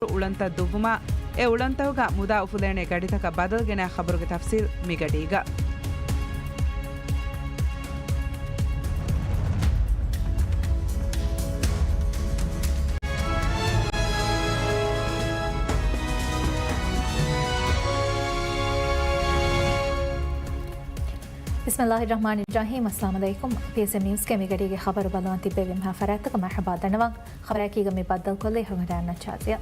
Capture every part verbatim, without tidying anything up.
އުޅަނދުތައް ދުއްވުމާ، އެ އުޅަނދުތަކުގަ މުދާ އުފުލޭނެ ގަޑިތަކަށް ބަދަލު ގެނައި ޚަބަރުގެ ތަފްސީލް މިގަޑީގަ. ބިސްމިއްލާހި ރަޙްމާނި ރަޙީމް. އައްސަލާމު ޢަލައިކުމް. ޕީއެސްއެމް ނިއުސްގެ މިގަޑީގެ ޚަބަރު ބަލަން ތިއްބެވި މިހާ ފަރާތްތަކަށް މަރުޙަބާ ދަންނަވަން. ޚަބަރަކީގަ މި ބައްދަލުކޮށްލީ ހަރުމަރާން ނައްޗާޒިޔާ.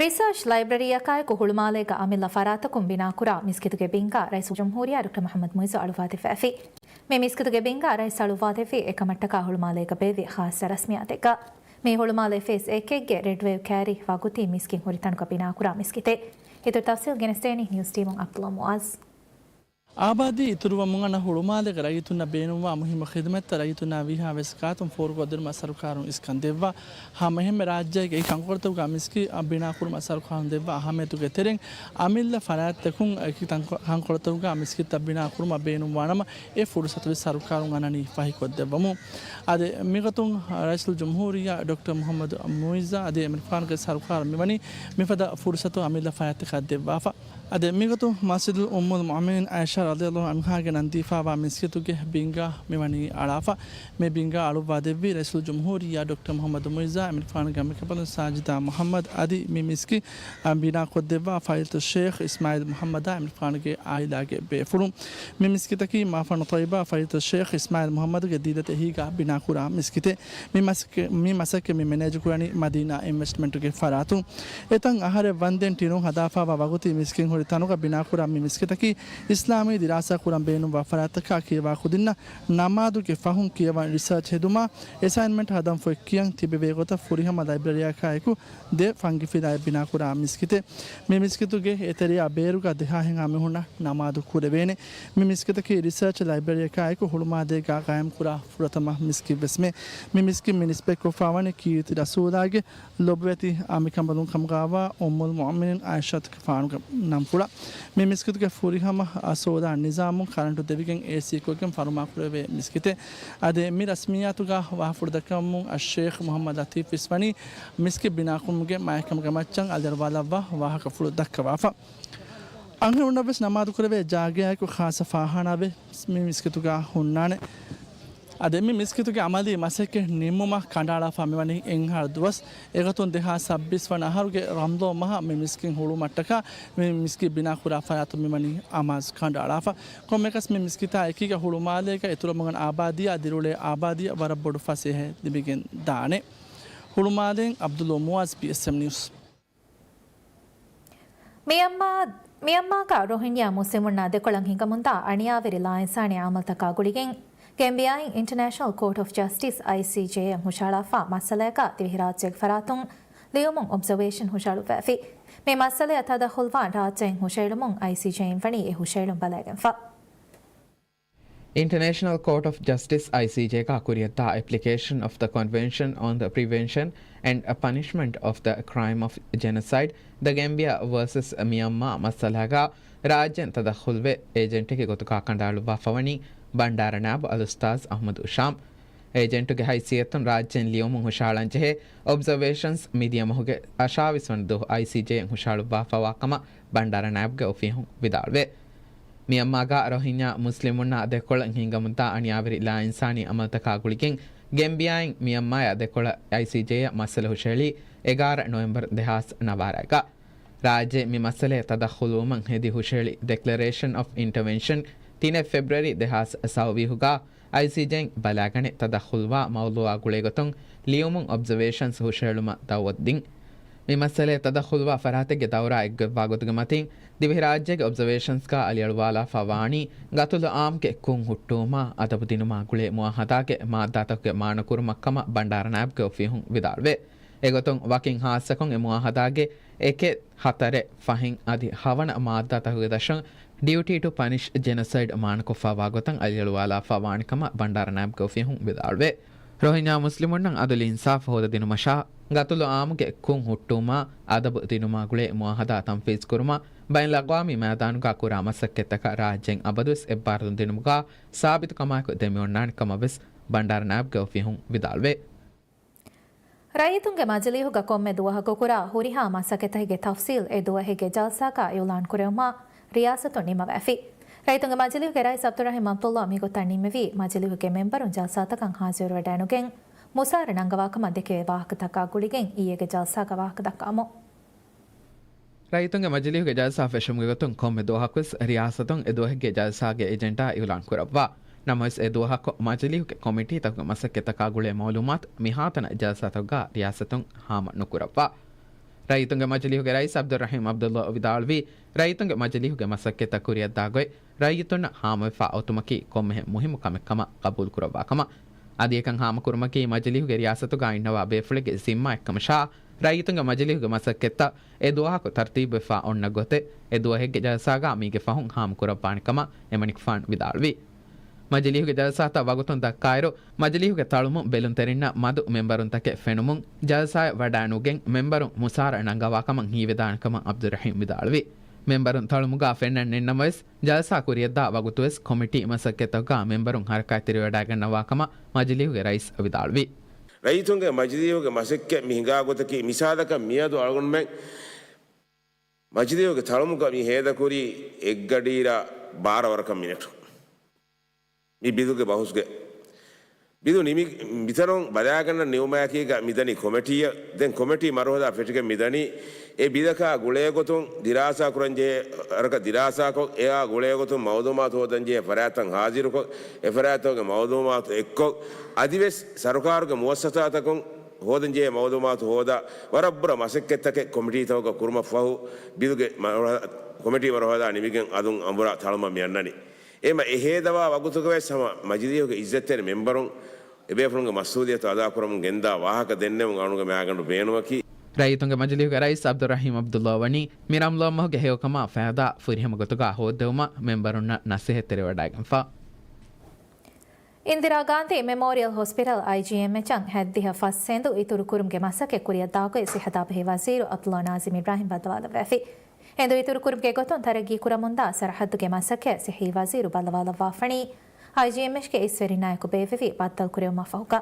ރިސާޗް ލައިބްރަރީއަކާއެކު ހުޅުމާލޭގަ އަމިއްލަ ފަރާތަކުން ބިނާކުރާ މިސްކިތުގެ ބިންގާ ރައީސުލްޖުމްހޫރިއްޔާ ޑޮކްޓަރ މުޙައްމަދު މުޢިއްޒު އަޅުއްވާދެއްވައިފި. މި މިސްކިތުގެ ބިންގާ ރައީސް އަޅުއްވާދެއްވީ އެކަމަށްޓަކާ ހުޅުމާލޭގަ ބޭއްވި ޚާއްޞަ ރަސްމިއްޔާތެއްގަ. މި ހުޅުމާލޭ ފޭސް އެކެއްގެ ރެޑް ވޭވް ކައިރި ވަގުތީ މިސްކިތް ހުރި ތަނުގަ ބިނާކުރާ މިސްކިތެއް. އިތުރު ތަފްސީލް ގެނެސްދޭނީ ނިއުސް ޓީމުން ޢަބްދުﷲ މުޢާޒް. އާބާދީ އިތުރުވަމުން އަންނަ ހުޅުމާލޭގަ ރައްޔިތުންނަށް ބޭނުންވާ މުހިއްމު ޚިދުމަތްތައް ރައްޔިތުންނާ ވީހާވެސް ގާތުން ފޯރުކޮށްދިނުމަށް ސަރުކާރުން އިސްކަން ދެއްވާ. ހަމައެހެންމެ ރާއްޖޭގެ އެކި ކަންކޮޅުތަކުގަ މިސްކިތް ބިނާކުރުމަށް ސަރުކާރުން ދެއްވާ އަހައްމިޔަތުގެ ތެރެއިން އަމިއްލަ ފަރާތްތަކުން އެކި ތަން-، ކަންކޮޅުތަކުގަ މިސްކިތްތައް ބިނާކުރުމަށް ބޭނުންވާނަމަ، އެ ފުރުސަތުވެސް ސަރުކާރުން އަންނަނީ ފަހިކޮށްދެއްވަމުން. އަދި މިގޮތުން ރައީސުލްޖުމްހޫރިއްޔާ ޑޮކްޓަރ މުޙައްމަދު މުޢިއްޒާ އަދި އެމިރުފާނުގެ ސަރުކާރު މިވަނީ މިފަދަ ފުރުސަތު އަމިއްލަ ފަރާތްތަކަށް ދެއްވާފަ. އަދި މިގޮތުން މަސްޖިދުލް އުއްމުލް މުއުމިނީން ޢާއިޝާ ރަޟިޔަﷲ ޢަންހާގެ ނަން ދީފާވާ މިސްކިތުގެ ބިންގާ މިވަނީ އަޅާފަ. މި ބިންގާ އަޅުއްވާ ދެއްވީ ރައީސުލްޖުމްހޫރިއްޔާ ޑޮކްޓަރ މުޙައްމަދު މުޢިއްޒާ އެމިރުފާނުގެ އަނބިކަނބަލުން ސާޖިދާ މުޙައްމަދު އަދި މި މިސްކިތް ބިނާކޮށްދެއްވާ ފަޟީލަތު ޝޭޚް އިސްމާޢީލް މުޙައްމަދާ އެމިރުފާނުގެ ޢާއިލާގެ ބޭފުޅުން. މި މިސްކިތަކީ މާފަންނު ޠައްޔިބާ ފަޟީލަތު ޝޭޚް އިސްމާޢީލް މުޙައްމަދުގެ ދީދަތި އެހީގަ ބިނާކުރާ މިސްކިތެއް. މި މަސައްކަ-، މި މަސައްކަތް މި މެނޭޖުކުރަނީ މަދީނާ އިންވެސްޓްމަންޓުގެ ފަރާތުން. އެތަން އަހަރެއް ވަންދެން ޓިނުން ހަދާފާވާ ވަގުތީ މިސްކިތް ހުރި ތަނުގަ ބިނާކުރާ މި މިސްކިތަކީ އިސްލާމީ ދިރާސާ ކުރަން ބޭނުންވާ ފަރާތްތަކާ ކިޔަވާ ކުދިންނަށް ނަމާދުގެ ފަހުން ކިޔަވަން ރިސާޗް ހެދުމާ އެސައިންމަންޓް ހަދަން ފޮތް ކިޔަން ތިބެވޭ ގޮތަށް ފުރިހަމަ ލައިބްރަރީއަކާއެކު ދެ ފަންގިފިލާއެއް ބިނާކުރާ މިސްކިތެއް. މި މިސްކިތުގެ އެތެރެޔާ ބޭރުގަ ދެހާހެއްހާ މީހުންނަށް ނަމާދު ކުރެވޭނެ. މި މިސްކިތަކީ ރިސާޗް ލައިބްރަރީއަކާއެކު ހުޅުމާލޭގަ ޤާއިމްކުރާ ފުރަތަމަ މިސްކިތްވެސްމެ. މި މިސްކިތް މި ނިސްބަތްކޮށްފާވަނީ ކީރިތި ރަސޫލާގެ ލޮބުވެތި އަނބިކަނބަލުން ކަމުގައިވާ އުއްމުލް މުއުމިނީން ޢާއިޝާތުގެފާނުގެ ނަންފުޅަށް. މި މިސްކިތުގެ ފުރިހަމަ ސޯލާ ނިޒާމުން ކަރަންޓު ދެވިގެން އޭސީ ކޮށްގެން ފަރުމާކުރެވޭ މިސްކިތެއް. އަދި މި ރަސްމިއްޔާތުގަ ވާހަކަފުޅު ދައްކަވަމުން އައްޝޭޚް މުޙައްމަދު ލަތީފް އިސްވަނީ މިސްކިތް ބިނާކުރުމުގެ މާތްކަމުގެ މައްޗަށް އަލިއަޅުވާލައްވާ ވާހަކަފުޅު ދައްކަވާފަ. އަންހެނުންނަށްވެސް ނަމާދުކުރެވޭ ޖާގައާއެކު ޚާއްޞަ ފާޚާނާވެސް މި މިސްކިތުގަ ހުންނާނެ. އަދި މި މިސްކިތުގެ އަމަލީ މަސައްކަތް ނިންމުމަށް ކަނޑައަޅާފަ މިވަނީ އެއް އަހަރު ދުވަސް. އެގޮތުން ދެހާސް ސައްބީސް ވަނަ އަހަރުގެ ރަމަޟާން މަހަށް މި މިސްކިތް ހުޅުވުމަށްޓަކާ މި މިސްކިތް ބިނާކުރާ ފަރާތުން މިވަނީ އަމާޒު ކަނޑައަޅާފަ. ކޮންމެއަކަސް މި މިސްކިތާ އެކީގަ ހުޅުމާލޭގަ އިތުރަށް މަގަން އާބާދީއާ ދިރިއުޅޭ އާބާދީއަށް ވަރަށް ބޮޑު ފަސޭހައެއް ލިބިގެން ދާނެ. ހުޅުމާލޭން ޢަބްދުﷲ މުޢާޒް، ޕީއެސްއެމް ނިއުސް. މިޔަންމާ، މިޔަންމާގަ ރޮހިންޔާ މުސްލިމުންނާ ދެކޮޅަށް ހިނގަމުންދާ އަނިޔާވެރި ލާއިންސާނީ އަމަލުތަކާ ގުޅިގެން، ގޭމްބިޔާއިން އިންޓަރނޭޝަނަލް ކޯޓް އޮފް ޖަސްޓިސް، އައިސީޖޭ، އަށް ހުށަހަޅާފާ މައްސަލަޔަކާ ދިވެހިރާއްޖޭގެ ފަރާތުން ލިޔުމުން އޮބްޒަވޭޝަން ހުށަހަޅުއްވައިފި. މި މައްސަލަޔަށް ތަދަޚުލްވާ ރާއްޖެއިން ހުށައެޅުމުން އައިސީޖޭއިން ވަނީ އެ ހުށައެޅުން ބަލައިގެންފަ. އިންޓަރނޭޝަނަލް ކޯޓް އޮފް ޖަސްޓިސް، އައިސީޖޭގަ ކުރިއަށްދާ އެޕްލިކޭޝަން އޮފް ދަ ކޮންވެންޝަން އޮން ދަ ޕްރިވެންޝަން އެންޑް ޕަނިޝްމަންޓް އޮފް ދަ ކްރައިމް އޮފް ޖެނޮސައިޑް، ދަ ގޭމްބިޔާ ވަރސަސް މިޔަންމާ މައްސަލައިގަ ރާއްޖޭން ތަދަޚުލްވެ، އޭޖެންޓެއްގެ ގޮތުގަ ކަނޑައަޅުއްވާފަވަނީ ބަންޑާރަ ނާއިބު އަލްއުސްތާޒް އަޙްމަދު ޝާމް. އޭޖެންޓުގެ ހައިސިއްޔަތުން ރާއްޖޭން ލިޔުމުން ހުށަހަޅަންޖެހޭ އޮބްޒަވޭޝަންސް މިދިޔަ މަހުގެ އަށާވީސް ވަނަ ދުވަހު އައިސީޖޭއިން ހުށަހަޅުއްވާފަވާ ކަމަށް ބަންޑާރަ ނާއިބުގެ އޮފީހުން ވިދާޅުވޭ. މިޔަންމާގަ ރޮހިންޔާ މުސްލިމުންނާ ދެކޮޅަށް ހިނގަމުންދާ އަނިޔާވެރި ލާއިންސާނީ އަމަލުތަކާ ގުޅިގެން، ގޭމްބިޔާއިން މިޔަންމާޔާ ދެކޮޅަށް އައިސީޖޭއަށް މައްސަލަ ހުށަހެޅީ އެގާރަ ނޮވެމްބަރު ދެހާސް ނަވާރައިގަ. ރާއްޖެ މި މައްސަލަޔަށް ތަދަޚުލުވުމަށް ހެދި ހުށަހެޅި ޑެކްލަރޭޝަން އޮފް އިންޓަވެންޝަން ތިނެއް ފެބްރުއަރީ ދެހާސް ސައުވީހުގަ އައިސީޖޭއިން ބަލާގަނެ ތަދަޚުލްވާ މައުޟޫއާ ގުޅޭގޮތުން ލިޔުމުން އޮބްޒަވޭޝަންސް ހުށަހެޅުމަށް ދައުވަތު ދިން. މި މައްސަލަޔަށް ތަދަޚުލްވާ ފަރާތެއްގެ ދައުރާ އެއްގޮތްވާ ގޮތުގެ މަތިން، ދިވެހިރާއްޖޭގެ އޮބްޒަވޭޝަންސްގަ އަލިއަޅުވާލާފަ ވާނީ، ގަތުލު އާއްމުގެ ކުށް ހުއްޓުވުމާ އަދަބު ދިނުމާ ގުޅޭ މުއާހަދާގެ މާއްދާތަކުގެ މާނަކުރުމަށް ކަމަށް ބަންޑާރަ ނާއިބުގެ އޮފީހުން ވިދާޅުވޭ. އެގޮތުން، ވަކިން ހާއްސަކޮށް އެ މުއާހަދާގެ އެކެއް، ހަތަރެއް، ފަހެއް އަދި ހަވަނަ މާއްދާތަކުގެ ދަށުން ޑިއުޓީ ޓު ޕަނިޝް ޖެނޮސައިޑް މާނަކޮށްފައިވާ ގޮތަށް އަލިއަޅުވާލާފަ ވާނެ ކަމަށް ބަންޑާރަ ނާއިބުގެ އޮފީހުން ވިދާޅުވޭ. ރޮހިންޔާ މުސްލިމުންނަށް އަދުލު އިންސާފު ހޯދަދިނުމަށާ، ގަތުލު އާއްމުގެ ކުށް ހުއްޓުވުމާ އަދަބު ދިނުމާ ގުޅޭ މުއާހަދާ ތަންފީޒުކުރުމަށް ބައިނަލްއަގްވާމީ މައިދާނުގަ ކުރާ މަސައްކަތްތަކަށް ރާއްޖޭން އަބަދުވެސް އެއްބާރުލުން ދިނުމުގަ ސާބިތުކަމާއެކު ދެމިއޮންނާނެ ކަމަށް ވެސް ބަންޑާރަ ނާއިބުގެ އޮފީހުން ވިދާޅުވޭ. ރައްޔިތުންގެ މަޖިލީހުގަ ކޮންމެ ދުވަހަކު ކުރާ ހުރިހާ މަސައްކަތެއްގެ ތަފްސީލް އެ ދުވަހެއްގެ ޖަލްސާގަ އިއުލާން ކުރެވުމަށް ރިޔާސަތުން ނިންމަވައިފި. ރައްޔިތުންގެ މަޖިލީހުގެ ރައީސް ޢަބްދުއްރަޙީމް ޢަބްދުﷲ މިގޮތަށް ނިންމެވީ، މަޖިލީހުގެ މެންބަރުން ޖަލްސާތަކަށް ޙާޟިރުވެވަޑައިނުގެން މުސާރަ ނަންގަވާކަމަށް ދެކެވޭ ވާހަކަތަކާ ގުޅިގެން އިއްޔެގެ ޖަލްސާގަ ވާހަކަ ދައްކާމު. ރައްޔިތުންގެ މަޖިލީހުގެ ޖަލްސާ ފެށުމުގެ ގޮތުން ކޮންމެ ދުވަހަކުވެސް ރިޔާސަތުން އެ ދުވަހެއްގެ ޖަލްސާގެ އެޖެންޑާ އިއުލާން ކުރައްވާ. ނަމަވެސް އެ ދުވަހަކު މަޖިލީހުގެ ކޮމިޓީތަކުގެ މަސައްކަތްތަކާ ގުޅޭ މައުލޫމާތު މިހާތަނަށް ޖަލްސާތަކުގަ ރިޔާސަތުން ހާމަ ނުކުރައްވާ. ރައްޔިތުންގެ މަޖިލީހުގެ ރައީސް ޢަބްދުއްރަޙީމް ޢަބްދުﷲ ވިދާޅުވީ، ރައްޔިތުންގެ މަޖިލީހުގެ މަސައްކަތްތައް ކުރިއަށްދާ ގޮތް، ރައްޔިތުންނަށް ހާމަވެފާ އޮތުމަކީ ކޮންމެހެން މުހިއްމު ކަމެއް ކަމަށް ޤަބޫލުކުރައްވާ ކަމަށް. އަދި އެކަން ހާމަކުރުމަކީ މަޖިލީހުގެ ރިޔާސަތުގަ އިންނަވާ ބޭފުޅެއްގެ ޒިންމާއެއްކަމަށާ، ރައްޔިތުންގެ މަޖިލީހުގެ މަސައްކަތްތައް އެ ދުވަހަކު ތަރްތީބުވެފާ އޮންނަ ގޮތެއް އެ ދުވަހެއްގެ ޖަލްސާގަ މީގެ ފަހުން ހާމަކުރައްވާނެ ކަމަށް އެމަނިކުފާނު ވިދާޅުވި. މަޖިލީހުގެ ޖަލްސާތައް ވަގުތުން ދައްކާއިރު، މަޖިލީހުގެ ތަޅުމު ބެލުންތެރިންނަށް މަދު މެންބަރުންތަކެއް ފެނުމުން، ޖަލްސާއަށް ވަޑައިނުގެން މެންބަރުން މުސާރަ ނަންގަވާ ކަމަށް ހީވެދާނެ ކަމަށް ޢަބްދުއްރަޙީމް ވިދާޅުވި. މެންބަރުން ތަޅުމުގަ ފެންނަން ނެތްނަމަވެސް، ޖަލްސާ ކުރިއަށްދާ ވަގުތުވެސް ކޮމިޓީ މަސައްކަތްތަކުގަ މެންބަރުން ހަރަކާތްތެރިވެވަޑައިގަންނަވާ ކަމަށް މަޖިލީހުގެ ރައީސް ވިދާޅުވި. ރައްޔިތުންގެ މަޖިލީހުގެ މަސައްކަތް މި ހިނގާ ގޮތަކީ، މިސާލަކަށް މިއަދު އަޅުގަނޑުމެން މަޖިލީހުގެ ތަޅުމުގަ މި ހޭދަކުރީ އެއްގަޑިއިރަށް ބާރަ ވަރަކަށް މިނެޓު. މި ބިލުގެ ބަހުސްގެ ބިލު ނިމި، މިތަނުން ބަލާގަންނަ ނިމުމާއެކީގަ މިދަނީ ކޮމެޓީއަށް. ދެން ކޮމެޓީ މަރުހަލާ ފެށިގެން މިދަނީ އެ ބިލަކާ ގުޅޭގޮތުން ދިރާސާ ކުރަންޖެހޭ ވަރަކަށް ދިރާސާކޮށް، އެއާ ގުޅޭގޮތުން މައުލޫމާތު ހޯދަންޖެހޭ ފަރާތްތައް ހާޒިރުކޮށް، އެ ފަރާތްތަކުގެ މައުލޫމާތު އެއްކޮށް، އަދިވެސް ސަރުކާރުގެ މުއައްސަސާތަކުން ހޯދަންޖެހޭ މައުލޫމާތު ހޯދާ، ވަރަށް ބުރަ މަސައްކަތްތަކެއް ކޮމިޓީތަކުގަ ކުރުމަށްފަހު، ބިލުގެ މަރުހަ-، ކޮމިޓީ މަރުހަލާ ނިމިގެން އަލުން އަނބުރާ ތަޅުމަށް މި އަންނަނީ. އެހެންވީމަ އެ ހޭދަވާ ވަގުތުގަވެސް ހަމަ މަޖިލީހުގެ އިއްޒަތްތެރި މެންބަރުން އެބޭފުޅުންގެ މަސްއޫލިއްޔަތު އަދާކުރަމުން ގެންދާ ވާހަކަ ދެންނެވުން އަޅުގަނޑުމެން މި އަޅުގަނޑު ބޭނުމަކީ. ރައްޔިތުންގެ މަޖިލީހުގެ ރައީސް ޢަބްދުއްރަޙީމް ޢަބްދުﷲ ވަނީ މި ރަމަޟާން މަހުގެ ހެޔޮކަމާ ފައިދާ ފުރިހަމަ ގޮތުގަ ހޯއްދެވުމަށް މެންބަރުންނަށް ނަސޭހަތްތެރިވެވަޑައިގެންފަ. އިންދިރާ ގާންދީ މެމޯރިއަލް ހޮސްޕިޓަލް، އައިޖީއެމްއެޗަށް ހައްދިހަ ފަސް އެނދު އިތުރުކުރުމުގެ މަސައްކަތް ކުރިއަށްދާ ގޮތް ސިއްހަތާބެހޭ ވަޒީރު ޢަބްދުﷲ ނާޒިމް އިބްރާހިމް ބައްދަލުވާލައްވައިފި. އެނދު އިތުރުކުރުމުގެ ގޮތުން ތަރައްގީ ކުރަމުންދާ ސަރަހައްދުގެ މަސައްކަތް ސިއްހީ ވަޒީރު ބައްދަލުވާލައްވާފަނީ، އައިޖީއެމްއެޗްގެ އިސްވެރިންނާއެކު ބޭއްވެވި ބައްދަލުކުރެވުމަށްފަހުގަ.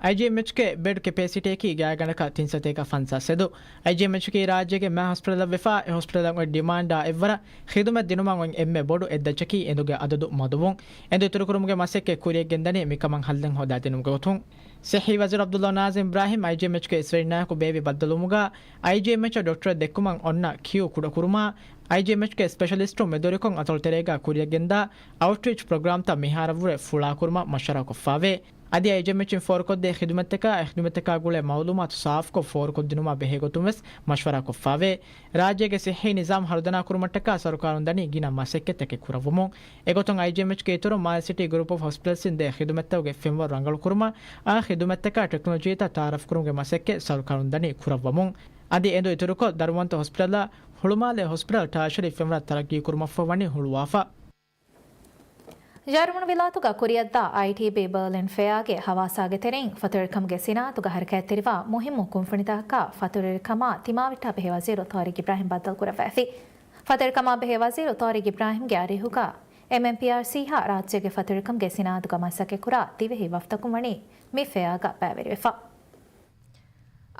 އައިޖީއެމްއެޗްގެ ބެޑް ކެޕޭސިޓީއަކީ ގާތްގަނޑަކަށް ތިން ސަތޭކަ ފަންސާސް އެދު. އައިޖީއެމްއެޗަކީ ރާއްޖޭގެ މާ ހޮސްޕިޓަލަށްވެފަ، އެ ހޮސްޕިޓަލަށް އޮތް ޑިމާންޑާ އެއްވަރަށް ޚިދުމަތް ދިނުމަށް އޮތް އެންމެ ބޮޑު އެއްދައްޗަކީ އެނދުގެ އަދަދު މަދުވުން. އެނދު އިތުރުކުރުމުގެ މަސައްކަތް ކުރިއަށްގެންދަނީ މިކަމަށް ހައްލެއް ހޯދާދިނުމުގެ ގޮތުން. ސިއްހީ ވަޒީރު ޢަބްދުﷲ ނާޒިމް އިބްރާހިމް އައިޖީއެމްއެޗްގެ އިސްވެރިންނާއެކު ބޭއްވި ބައްދަލުވުމުގަ، އައިޖީއެމްއެޗަށް ޑޮކްޓަރެއް ދެއްކުމަށް އޮންނަ ކިޔޫ ކުޑަކުރުމާ، އައިޖީއެމްއެޗްގެ ސްޕެޝަލިސްޓުން މެދުވެރިކޮށް އަތޮޅުތެރޭގަ ކުރިއަށްގެންދާ އައުޓްރީޗް ޕްރޮގްރާމްތައް މިހާރަށްވުރެ ފުޅާކުރުމަށް މަޝްވަރާކޮށްފައވޭ. އަދި އައިޖީއެމްއެޗްއިން ފޯރުކޮށްދޭ ޚިދުމަތްތަކާ، އެ ޚިދުމަތްތަކާ ގުޅޭ މައުލޫމާތު ސާފުކޮށް ފޯރުކޮށްދިނުމާ ބެހޭގޮތުންވެސް މަޝްވަރާކޮށްފައވޭ. ރާއްޖޭގެ ސިއްހީ ނިޒާމް ހަރުދަނާކުރުމަށްޓަކާ ސަރުކާރުން ދަނީ ގިނަ މަސައްކަތްތަކެއް ކުރައްވަމުން. އެގޮތުން އައިޖީއެމްއެޗްގެ އިތުރުން މާލެ ސިޓީ ގްރޫޕް އޮފް ހޮސްޕިޓަލްސްއިން ދޭ ޚިދުމަތްތަކުގެ ފެންވަރު ރަނގަޅުކުރުމަށް، އާ ޚިދުމަތްތަކާ ޓެކްނޮލޮޖީތައް ތައާރަފްކުރުމުގެ މަސައްކަތް ސަރުކާރުން ދަނީ ކުރައްވަމުން. އަދި އެނދު އިތުރުކޮށް، ދަރުމަވަންތަ ހޮސްޕިޓަލާ ހުޅުމާލެ ހޮސްޕިޓަލް ޓާޝަރީ ފެންވަރަށް ތަރައްގީކުރުމަށްފަހު ވަނީ ހުޅުވާފަ. ޖަރުމަނު ވިލާތުގަ ކުރިއަށްދާ އައިޓީބީ ބަރލިން ފެއާގެ ހަވާސާގެ ތެރެއިން ފަތުރުވެރިކަމުގެ ސިނާއަތުގަ ހަރަކާތްތެރިވާ މުހިއްމު ކުންފުނިތަކަކާ ފަތުރުވެރިކަމާ ތިމާވެއްޓާ ބެހޭ ވަޒީރު ޠާރިޤް އިބްރާހިމް ބައްދަލުކުރައްވައިފި. ފަތުރުވެރިކަމާ ބެހޭ ވަޒީރު ޠާރިޤް އިބްރާހިމްގެ އަރިހުގަ އެމްއެމްޕީއާރްސީއާ ރާއްޖޭގެ ފަތުރުވެރިކަމުގެ ސިނާއަތުގަ މަސައްކަތްކުރާ ދިވެހި ވަފްދަކުން ވަނީ މި ފެއާގަ ބައިވެރިވެފަ.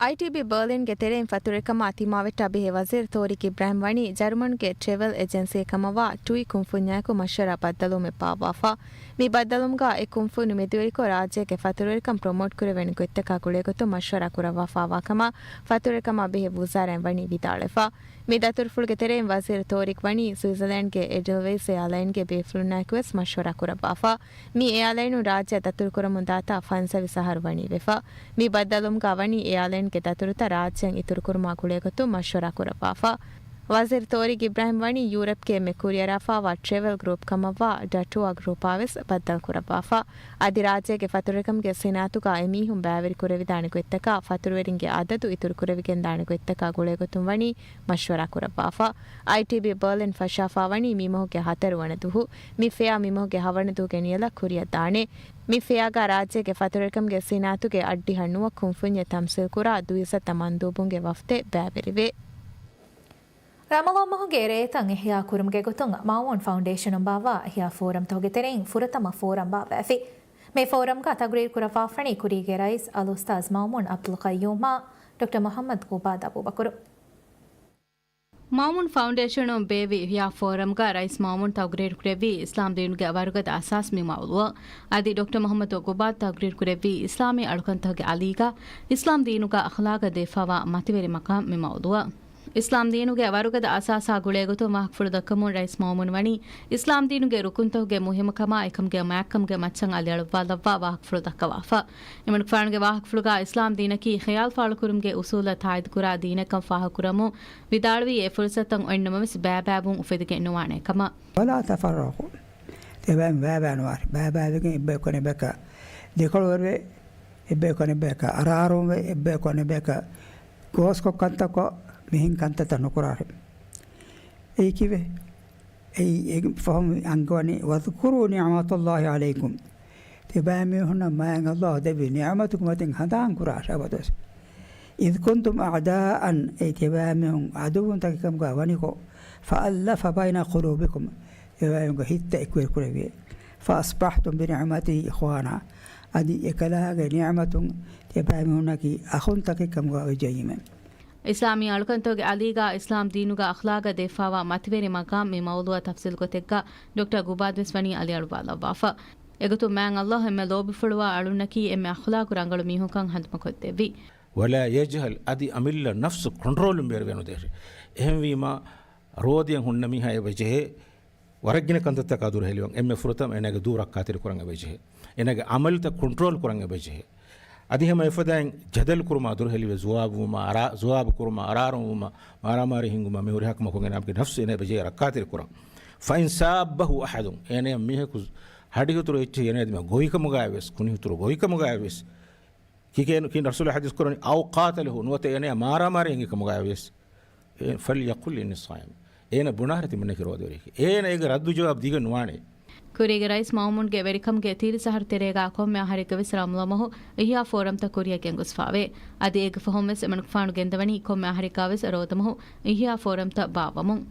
އައިޓީބީ ބަރލިންގެ ތެރެއިން ފަތުރުވެރިކަމާ ތިމާވެއްޓާ ބެހޭ ވަޒީރު ޠާރިޤް އިބްރާހިމް ވަނީ ޖަރުމަނުގެ ޓްރެވެލް އެޖެންސީއެއް ކަމަށްވާ ޓުއި ކުންފުންޏާއެކު މަޝްވަރާ ބައްދަލުވުމެއް ބާއްވާފަ. މި ބައްދަލުވުމުގަ އެ ކުންފުނި މެދުވެރިކޮށް ރާއްޖޭގެ ފަތުރުވެރިކަން ޕްރޮމޯޓް ކުރެވޭނެ ގޮތްތަކާ ގުޅޭގޮތުން މަޝްވަރާ ކުރައްވާފައިވާ ކަމަށް ފަތުރުވެރިކަމާ ބެހޭ ވުޒާރާއިން ވަނީ ވިދާޅުވެފަ. މި ދަތުރުފުޅުގެ ތެރެއިން ވަޒީރު ޠާރިޤް ވަނީ ސުއިޒަލޭންޑްގެ އެޑެލްވެއިސް އެއާލައިންގެ ބޭފުޅުންނާއެކުވެސް މަޝްވަރާ ކުރައްވާފަ. މި އެއާލައިނުން ރާއްޖެއަށް ދަތުރުކުރަމުން ދާތާ ފަންސަވީސް އަހަރު ވަނީ ވެފަ. މި ބައްދަލުވުމުގަ ވަނީ އެއާލައިންގެ ދަތުރުތައް ރާއްޖެއަށް އިތުރުކުރުމާ ގުޅޭގޮތުން މަޝްވަރާ ކުރައްވާފަ. ވަޒީރު ޠާރިޤް އިބްރާހިމް ވަނީ ޔޫރަޕްގެ އެންމެ ކުރިއަރާފައިވާ ޓްރެވެލް ގްރޫޕް ކަމަށްވާ ޑަޓުއާ ގްރޫޕާވެސް ބައްދަލުކުރައްވާފަ. އަދި ރާއްޖޭގެ ފަތުރުވެރިކަމުގެ ސިނާއަތުގަ އެމީހުން ބައިވެރި ކުރެވިދާނެ ގޮތްތަކާ، ފަތުރުވެރިންގެ އަދަދު އިތުރުކުރެވިގެންދާނެ ގޮތްތަކާ ގުޅޭގޮތުން ވަނީ މަޝްވަރާ ކުރައްވާފަ. އައިޓީބީ ބަރލިން ފަށާފައިވަނީ މި މަހުގެ ހަތަރު ވަނަ ދުހު. މި ފެއާ މި މަހުގެ ހަވަނަ ދުވަހުގެ ނިޔަލަށް ކުރިއަށް ދާނެ. މި ފެއާގަ ރާއްޖޭގެ ފަތުރުވެރިކަމުގެ ސިނާއަތުގެ އަށްޑިހަ ނުވަ ކުންފުންޏެއް ތަމްސީލްކުރާ ދުއިސައްތަ މަންދޫބުންގެ ވަފްދެއް ބައިވެރިވޭ. ރަމަޟާން މަހުގެ ރޭތައް އިޙްޔާ ކުރުމުގެ ގޮތުން މައުއޫން ފައުންޑޭޝަނުން ބާއްވާ އިޙްޔާ ފޯރަމްތަކުގެ ތެރެއިން ފުރަތަމަ ފޯރަމް ބާއްވައިފި. މި ފޯރަމްގަ ތަގުރީރު ކުރައްވާފަނީ ކުރީގެ ރައީސް އަލްއުސްތާޛް މައުމޫން ޢަބްދުލްޤައްޔޫމާ ޑޮކްޓަރ މުޙައްމަދު ޤުބާދު އަބޫބަކުރު. މައުމޫން ފައުންޑޭޝަނުން ބޭއްވި އިޙްޔާ ފޯރަމްގަ ރައީސް މައުމޫން ތަގުރީރު ކުރެއްވީ އިސްލާމް ދީނުގެ ވަރުގަދަ އަސާސް މި މައުޟޫޢަށް. އަދި ޑޮކްޓަރ މުޙައްމަދު ޤުބާދު ތަގުރީރު ކުރެއްވީ އިސްލާމީ އަޅުކަންތަކުގެ އަލީގަ އިސްލާމް ދީނުގަ އަޚްލާޤަށް ދެއްފާވާ މަތިވެރި މަޤާމް މި މައުޟޫޢަށް. އިސްލާމް ދީނުގެ ވަރުގަދަ އަސާސާ ގުޅޭގޮތުން ވާހަކަފުޅު ދައްކަމުން ރައީސް މައުމޫން ވަނީ، އިސްލާމް ދީނުގެ ރުކުންތަކުގެ މުހިއްމުކަމާ އެކަމުގެ މާތްކަމުގެ މައްޗަށް އަލިއަޅުއްވާލައްވާ ވާހަކަފުޅު ދައްކަވާފަ. އެމަނިކުފާނުގެ ވާހަކަފުޅުގަ އިސްލާމް ދީނަކީ ޚިޔާލު ފާޅުކުރުމުގެ އުސޫލަށް ތާއީދުކުރާ ދީނެއްކަން ފާހަގަކުރަމުން ވިދާޅުވީ، އެ ފުރުޞަތުތައް އޮތްނަމަވެސް ބައިބައިވުން އުފެދިގެން ނުވާނެ ކަމަށް. ولا تفرقوا. ތިބާ ބައިބައި ނުވާށި. ބައިބައިވެގެން އެއްބަޔަކު އަނެއްބަޔަކަށް ދެކޮޅުވެރިވެ، އެއްބަޔަކު އަނެއްބަޔަކަށް އަރާރުންވެ، އެއްބަޔަކު އަނެއްބަޔަކަށް ގޯސްކޮށް ކަންތައްކޮށް މިހެން ކަންތައްތައް ނުކުރާށި. އެއީ ކީއްވެ؟ އެއީ އެ ފަހުން އަންގަވަނީ، واذكروا نعمة الله عليكم. ތިބާމީހުންނަށް މާތް ﷲ ދެއްވި ނިޢުމަތުގެ މަތިން ހަނދާން ކުރާށި އަބަދުވެސް. إذ كنتم أعداء، އެ ތިބާމީހުން ޢަދުއްވުންތަކެއް ކަމުގަ ވަނިކޮށް، فألف بين قلوبكم، ތިބާމީހުންގެ ހިތްތައް އެކުވެރި ކުރެއްވި. فأصبحتم بنعمته إخوانا، އަދި އެކަލާގެ ނިޢުމަތުން ތިބާމީހުންނަކީ އަޚުންތަކެއް ކަމުގަ ވެއްޖައީމެ. އިސްލާމީ އަޅުކަންތަކުގެ އަލީގަ އިސްލާމް ދީނުގަ އަޚްލާޤަށް ދެއްފާވާ މަތިވެރި މަޤާމް މި މައުޟޫޢަށް ތަފްޞީލު ގޮތެއްގަ ޑޮކްޓަރ ގުބާދުވެސް ވަނީ އަލިއަޅުވާލައްވާފަ. އެގޮތުން މާތް ﷲ އެންމެ ލޯބިފުޅުވާ އަޅުންނަކީ އެންމެ އަޚްލާޤު ރަނގަޅު މީހުންކަން ހަނދުމަކޮށްދެއްވި. ولا يجهل، އަދި އަމިއްލަ ނަފްސު ކޮންޓްރޯލުން ބޭރުވެ ނުދޭށި. އެހެންވީމާ، ރޯދިއަށް ހުންނަ މީހާ އެބަ ޖެހޭ، ވަރަށްގިނަ ކަންތައްތަކާ ދުރުހެލިވަން. އެންމެ ފުރަތަމަ އޭނާގެ ދޫ ރައްކާތެރި ކުރަން އެބަ ޖެހޭ. އޭނާގެ އަމަލުތައް ކޮންޓްރޯލް ކުރަން އެބަ ޖެހޭ. އަދި ހަމަ އެފަދައިން ޖަދަލު ކުރުމާ ދުރުހެލިވެ، ޒުވާބުވުމާ، އަރާ-، ޒުވާބު ކުރުމާ، އަރާރުންވުމާ، މާރާމާރީ ހިންގުމާ، މި ހުރިހާ ކަމަކުން އޭނާގެ ނަފްސު އޭނާ އެބަ ޖެހޭ ރައްކާތެރި ކުރަން. فإن سابه أحد، އޭނަޔަށް މީހަކު ހަޑިހުތުރު އެއްޗެހި އޭނާ ދިމާ ގޮވިކަމުގައިވެސް، ކުނިހުތުރު ގޮވިކަމުގައިވެސް، ކިކޭނު-، ކިން ރަސޫލާ ޙަދީޘް ކުރަނީ، أو قاتله، ނުވަތަ އޭނަޔާ މާރާމާރީ ހިނގި ކަމުގައިވެސް، އެ، فليقل إني صائم. އޭނަ ބުނާހަރެ ތިމަންނަކީ ރޯދަވެރިއެކޭ. އޭނަ އޭގެ ރައްދު ޖަވާބު ދީގެން ނުވާނެ. ކުރީގެ ރައީސް މައުމޫންގެ ވެރިކަމުގެ ތިރީސް އަހަރު ތެރޭގަ ކޮންމެ އަހަރެއްގަވެސް ރަމަޟާން މަހު އިޙްޔާ ފޯރަމްތައް ކުރިއަށް ގެންގޮސްފާވޭ. އަދި އޭގެ ފަހުންވެސް އެމަނިކުފާނު ގެންދަވަނީ ކޮންމެ އަހަރެއްގަވެސް ރޯދަމަހު އިޙްޔާ ފޯރަމްތައް ބާއްވަމުން.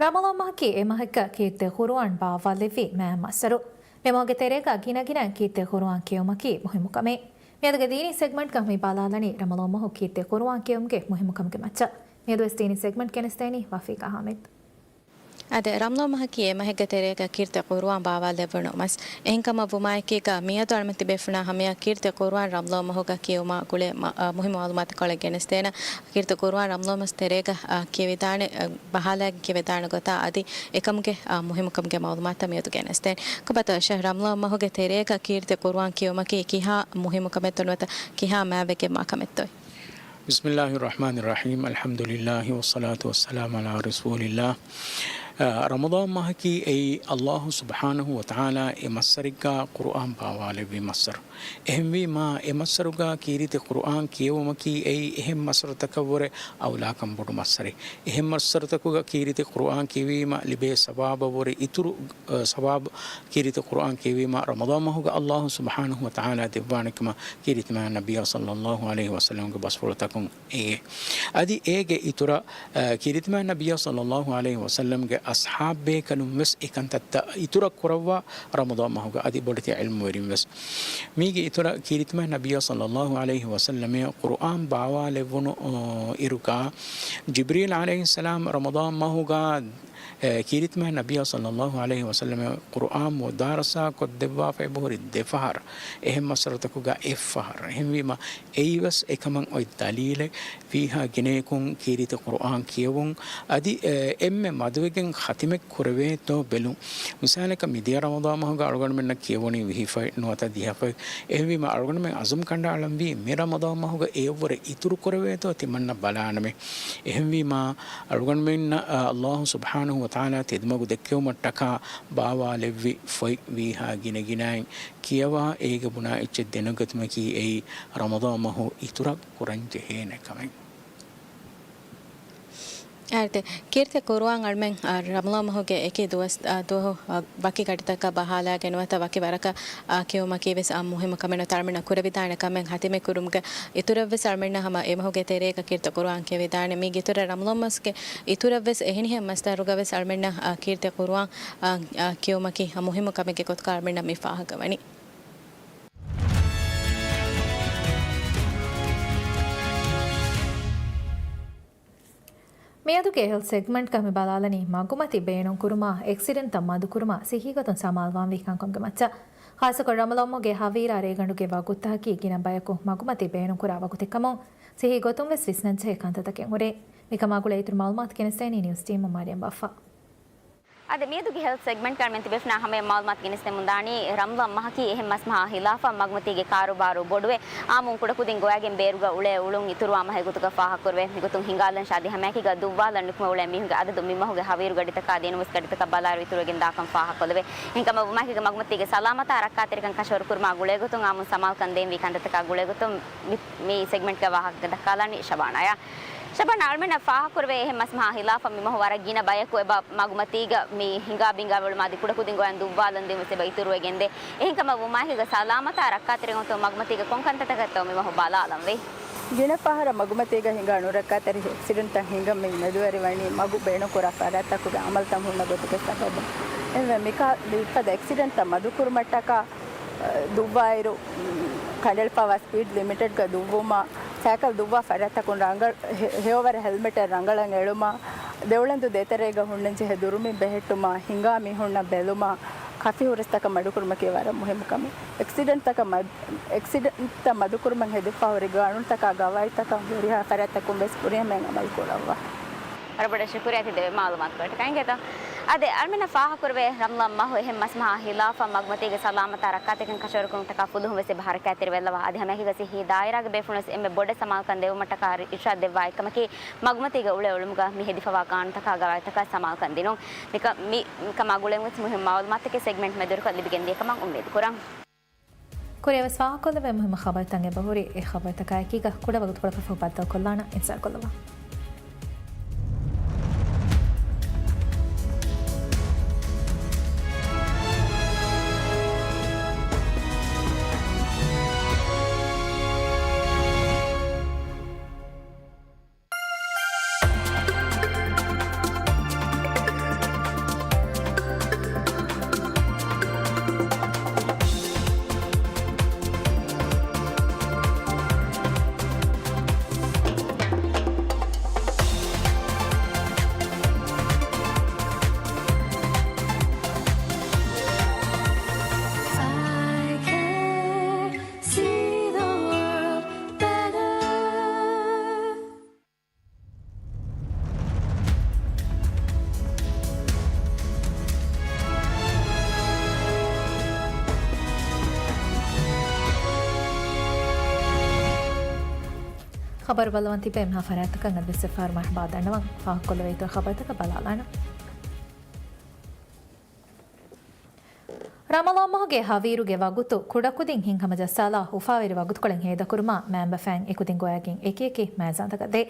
ރަމަޟާން މަހަކީ އެ މަހެއްގަ ކީރިތި ޤުރުއާން ބާއްވާލެއްވި މާތް މައްސަރު. މި މަހުގެ ތެރޭގަ ގިނަ ގިނައިން ކީރިތި ޤުރުއާން ކިޔެވުމަކީ މުހިއްމު ކަމެއް. މިއަދުގެ ދީނީ ސެގްމަންޓްގަ މި ބަލާލަނީ ރަމަޟާން މަހު ކީރިތި ޤުރުއާން ކިޔެވުމުގެ މުހިއްމުކަމުގެ މައްޗަށް. މިއަދުވެސް ދީނީ ސެގްމަންޓް ގެނެސްދޭނީ ވަފީގާ ހާމިދު. އާދެ، ރަމަޟާން މަހަކީ އެ މަހެއްގެ ތެރޭގަ ކީރިތި ޤުރުއާން ބާވާލެއްވުނު މަސް. އެހެންކަމަށް ވުމާއެކީގަ، މިއަދު އަޅަމެން ތިބޭފުޅުންނާ ހަމަޔަށް ކީރިތި ޤުރުއާން ރަމަޟާން މަހުގަ ކިޔެވުމާ ގުޅޭ މަ-، އަ، މުހިއްމު މަޢުލޫމާތުކޮޅެއް ގެނެސްދޭނަން. ކީރިތި ޤުރުއާން ރަމަޟާން މަސް ތެރޭގަ، އަ، ކިޔެވިދާނެ، އަ، ބަހާލައިގެން ކިޔެވިދާނެ ގޮތާ އަދި އެކަމުގެ، އަ، މުހިއްމުކަމުގެ މަޢުލޫމާތުތައް މިއަދު ގެނެސްދޭނެ. ކޮބާތޯ ޝޭޚް، ރަމަޟާން މަހުގެ ތެރޭގަ ކީރިތި ޤުރުއާން ކިޔެވުމަކީ ކިހާ މުހިއްމު ކަމެއްތޯ ނުވަތަ ކިހާ މާތްވެގެންވާ ކަމެއްތޯ؟ بسم الله الرحمن الرحيم، الحمد لله والصلاة والسلام على رسول الله. އަ، ރަމަޟާން މަހަކީ އެއީ ﷲ ސުބްޙާނަހޫ ވަތަޢާލާ އެ މައްސަރެއްގަ ޤުރުއާން ބާވާލެއްވި މައްސަރު. އެހެންވީމާ، އެ މައްސަރުގަ ކީރިތި ޤުރުއާން ކިޔެވުމަކީ އެއީ އެހެން މައްސަރުތަކަށްވުރެ އައުލާކަން ބޮޑު މައްސަރެއް. އެހެން މައްސަރުތަކުގަ ކީރިތި ޤުރުއާން ކިޔެވީމަ ލިބޭ ސަވާބަށްވުރެ އިތުރު، އަ، ސަވާބު ކީރިތި ޤުރުއާން ކިޔެވީމަ ރަމަޟާން މަހުގަ ﷲ ސުބްޙާނަހޫ ވަތަޢާލާ ދެއްވާނެ ކަމަށް ކީރިތިމާ ނަބިއްޔާ ޞައްލައްލާހު ޢަލައިހި ވަސައްލަމްގެ ބަސްފުޅުތަކުން އެ. އަދި އޭގެ އިތުރަށް، އަ، ކީރިތިމާ ނަބިއްޔާ ޞައްލައްލާހު ޢަލައިހި ވަސައްލަމްގެ އަޞްޙާބޭކަލުން ވެސް އެކަންތައްތައް އިތުރަށް ކުރައްވާ ރަމަޟާން މަހުގަ އަދި ބޮޑެތި ޢިލްމުވެރިން ވެސް. މީގެ އިތުރަށް ކީރިތިމާ ނަބިއްޔާ ޞައްލައްލާހު ޢަލައިހި ވަސައްލަމަށް ޤުރުއާން ބާވާލެއްވުނު، އަ، އިރުގަ ޖިބްރީލް ޢަލައިހިއްސަލާމް ރަމަޟާން މަހުގަ އެ، ކީރިތިމާ ނަބިއްޔާ ޞައްލައްލާހު ޢަލައިހި ވަސައްލަމަށް ޤުރުއާން މުދާރަސާ ކޮށްދެއްވާފަ އެބަހުރި ދެފަހަރު. އެހެން މައްސަރުތަކުގަ އެއްފަހަރު. އެހެންވީމަ، އެއީވެސް އެކަމަށް އޮތް ދަލީލެއް. ވީހާ ގިނަޔަކުން ކީރިތި ޤުރުއާން ކިޔެވުން، އަދި، އެ، އެންމެ މަދުވެގެން ޚަތިމެއް ކުރެވޭތޯ ބެލުން. މިސާލަކަށް، މިދިޔަ ރަމަޟާން މަހުގަ އަޅުގަނޑުމެންނަށް ކިޔެވުނީ ވިހިފަތް ނުވަތަ ދިހަފަތް. އެހެންވީމަ، އަޅުގަނޑުމެން އަޒުމް ކަނޑައަޅަންވީ މި ރަމަޟާން މަހުގަ އެއަށްވުރެ އިތުރު ކުރެވޭތޯ ތިމަންނަ ބަލާނަމޭ. އެހެންވީމާ، އަޅުގަނޑުމެންނަށް، އަ، ﷲ ސުބްޙާނަހޫ ވަތަޢާލާ ތެދުމަގު ދެއްކެވުމަށްޓަކާ ބާވާލެއްވި ފޮތް ވީހާ ގިނަގިނައިން ކިޔަވާ އޭގެ ބުނާ އެއްޗެއް ދެނެގަތުމަކީ އެއީ ރަމަޟާން މަހު އިތުރަށް ކުރަންޖެހޭނެ ކަމެއް. އާދެ، ކީރިތި ޤުރުއާން އަޅުމެން، އާ، ރަމަޟާން މަހުގެ އެކި ދުވަސް، އާ، ދުވަހު، އާ، ވަކި ގަޑިތަކަށް ބަހާލާގެން ނުވަތަ ވަކި ވަރަކަށް، އާ، ކިޔުމަކީ ވެސް، އާ، މުހިއްމު ކަމެއް ނުވަތަ އަޅުމެންނަށް ކުރެވިދާނެ ކަމެއް. ހަތިމެ ކުރުމުގެ އިތުރަށް ވެސް އަޅުމެންނަށް ހަމަ އެ މަހުގެ ތެރޭގަ ކީރިތި ޤުރުއާން ކެވިދާނެ. މީގެ އިތުރަށް ރަމަޟާން މަސްގެ އިތުރަށް ވެސް އެހެނިހެން މަސްދަރުގަ ވެސް އަޅުމެންނަށް، އާ، ކީރިތި ޤުރުއާން، އާ، އާ، ކިޔުމަކީ މުހިއްމު ކަމެއްގެ ގޮތުގަ އަޅުމެންނަށް މި ފާހަގަވަނީ. މިއަދުގެ ހެލްތް ސެގްމަންޓްގަ މި ބަލާލަނީ މަގުމަތި ބޭނުންކުރުމާ، އެކްސިޑެންޓްތައް މަދުކުރުމާ، ސިއްހީގޮތުން ސަމާލުވާންވީ ކަންކަމުގެ މައްޗަށް. ޚާއްޞަކޮށް ރަމަޟާން މަހުގެ ހަވީރާ ރޭގަނޑުގެ ވަގުތުތަކަކީ ގިނަ ބަޔަކު މަގުމަތި ބޭނުންކުރާ ވަގުތެއްކަމުން، ސިއްހީގޮތުން ވެސް ވިސްނަންޖެހޭ ކަންތައްތަކެއް ހުރޭ. މިކަމާ ގުޅޭ އިތުރު މައުލޫމާތު ގެނެސްދޭނީ ނިއުސް ޓީމު މަރިޔަމް ބައްފަ. އާދެ، މިއަދުގެ ހެލްތް ސެގްމަންޓްގަ އަޅުމެން ތިބޭފުޅުންނާ ހަމަޔަށް މައުލޫމާތު ގެނެސްދެމުންދާނީ، ރަމަޟާން މަހަކީ އެހެން މަސްމަހާ ހިލާފަށް މަގުމަތީގެ ކާރޫބާރޫ ބޮޑުވެ، އާއްމުން ކުޑަކުދިން ގޮވައިގެން ބޭރުގަ އުޅޭ އުޅުން އިތުރުވާ މަހެއް ގޮތުގަ ފާހަގަކުރެވޭ. މިގޮތުން ހިނގާލަން ޝާދީ ހަމައެކީގަ ދުއްވާލަން ނުކުމެ އުޅޭ މީހުންގެ އަދަދު މި މަހުގެ ހަވީރު ގަޑިތަކާ ދިނުމުސް ގަޑިތަކަށް ބަލާއިރު އިތުރުވެގެން ދާކަން ފާހަގަކޮށްލެވޭ. އެހެންކަމަށް ވުމާއެކީގަ މަގުމަތީގެ ސަލާމަތާ ރައްކާތެރިކަން ކަށަވަރުކުރުމާ ގުޅޭގޮތުން އާއްމުން ސަމާލުކަން ދޭންވީ ކަންތައްތަކާ ގުޅޭގޮތުން މި، މި ސެގްމަންޓްގަ ވާހަކަ ދައްކާލާނީ ޝަބާނާޔާ. ޝަބާނާ، އަޅުމެންނަށް ފާހަގަކުރެވޭ އެހެން މަސްމަހާ ހިލާފަށް މި މަހު ވަރަށް ގިނަ ބަޔަކު އެބަ މަގުމަތީގަ މި ހިނގާ ބިނގާ އުޅުމާ އަދި ކުޑަކުދިން ގޮވައިގެން ދުއްވާލަން ދިނުމުސް އެބަ އިތުރުވެގެންދޭ. އެހެންކަމަށް ވުމާއެކީގަ ސަލާމަތާ ރައްކާތެރިކަން ގޮތުން މަގުމަތީގަ ކޮން ކަންތައްތަކެއްތޯ މި މަހު ބަލާލަންވީ؟ ގިނަ ފަހަރަށް މަގުމަތީގަ ހިނގާ ނުރައްކާތެރި އެކްސިޑެންޓްތައް ހިނގަން މި މެދުވެރިވަނީ މަގު ބޭނުންކުރާ ފަރާތްތަކުގެ އަމަލުތައް ހުންނަ ގޮތުގެ ސަބަބުން. އެހެންވެ، މިކަ-، މިފަދަ އެކްސިޑެންޓްތައް މަދުކުރުމަށްޓަކާ ދުއްވާއިރު، ކަނޑައެޅިފައިވާ ސްޕީޑް ލިމިޓެޑްގަ ދުއްވުމާ، ސައިކަލް ދުއްވާ ފަރާތްތަކުން ރަނގަޅު، ހެ-، ހެޔޮވަރަށް ހެލްމެޓެއް ރަނގަޅަށް އެޅުމާ، ދެއުޅެންދޫ ދޭތެރޭގަ ހުންނަންޖެހޭ ދުރުމިން ބެހެއްޓުމާ، ހިނގާ މީހުންނަށް ބެލުމާ، ކަފީ ހުރަސްތަކަށް މަޑުކުރުމަކީ ވަރަށް މުހިއްމު ކަމެއް. އެކްސިޑެންޓްތަކަށް މަ-، އެކްސިޑެންޓްތައް މަދުކުރުމަށް ހެދިފަ ހުރި ގާނޫނުތަކާ ގަވާއިދުތަކަށް ހުރިހާ ފަރާތްތަކުން ވެސް ފުރިހަމައިން އަމަލު ކުރައްވާ. ވަރަށް ބޮޑަށް ޝުކުރިއްޔާ ތި ދެ މައުލޫމާތުކޮޅަށްޓަކާ. އިނގޭތޯ؟ އަދި އަޅުމެންނަށް ފާހަގަކުރެވޭ ރަމަޟާން މަހު އެހެން މަސްމަހާ ހިލާފަށް މަގުމަތީގެ ސަލާމަތާ ރައްކާތެރިކަން ކަށަވަރުކުރުމަށްޓަކާ ފުލުހުން ވެސް އެބަ ހަރަކާތްތެރިވެލައްވާ. އަދި ހަމައެކީގަ ސިއްހީ ދާއިރާގެ ބޭފުޅުން ވެސް އެންމެ ބޮޑަށް ސަމާލުކަން ދެއްވުމަށްޓަކާ އިރުޝާދު ދެއްވާ އެއްކަމަކީ، މަގުމަތީގަ އުޅޭ އުޅުމުގަ މި ހެދިފަވާ ގާނޫނުތަކާ ގަވާއިދުތަކާ ސަމާލުކަން ދިނުން. މިކަ-، މި-، މިކަމާ ގުޅެން ވެސް މުހިންމު މައުލޫމާތުތަކެއް ސެގްމެންޓް މެދުވެރިކޮށް ލިބިގެންދިޔަ ކަމަށް އުއްމީދު ކުރަން. ކުރިއަށް ވެސް ފާހަގަކޮށްލެވޭ މުހިންމު ޚަބަރުތައް އެބަހުރި. އެ ޚަބަރުތަކާއެކީގަ ކުޑަ ވަގުތުކޮޅަކަށްފަހު ބައްދަލުކޮށްލާނަން. އިންތިޒާރުކޮށްލަވާ. ޚަބަރު ބަލަވަން ތިބޭ އެންމެހާ ފަރާތްތަކަށް އަދިވެސް އެއްފަހަރު މަރުޙަބާ ދަންނަވަން. ފާހަގަކޮށްލެވޭ އިތުރު ޚަބަރުތަކަށް ބަލާލާނަން. ރަމަޟާން މަހުގެ ހަވީރުގެ ވަގުތު ކުޑަކުދިން ހިންހަމަޖައްސާލާ އުފާވެރި ވަގުތުކޮޅެއް ހޭދަކުރުމަށް މައިންބަފައިން އެކުދިން ގޮވައިގެން އެކިއެކި މައިޒާންތަކަށް ދޭ.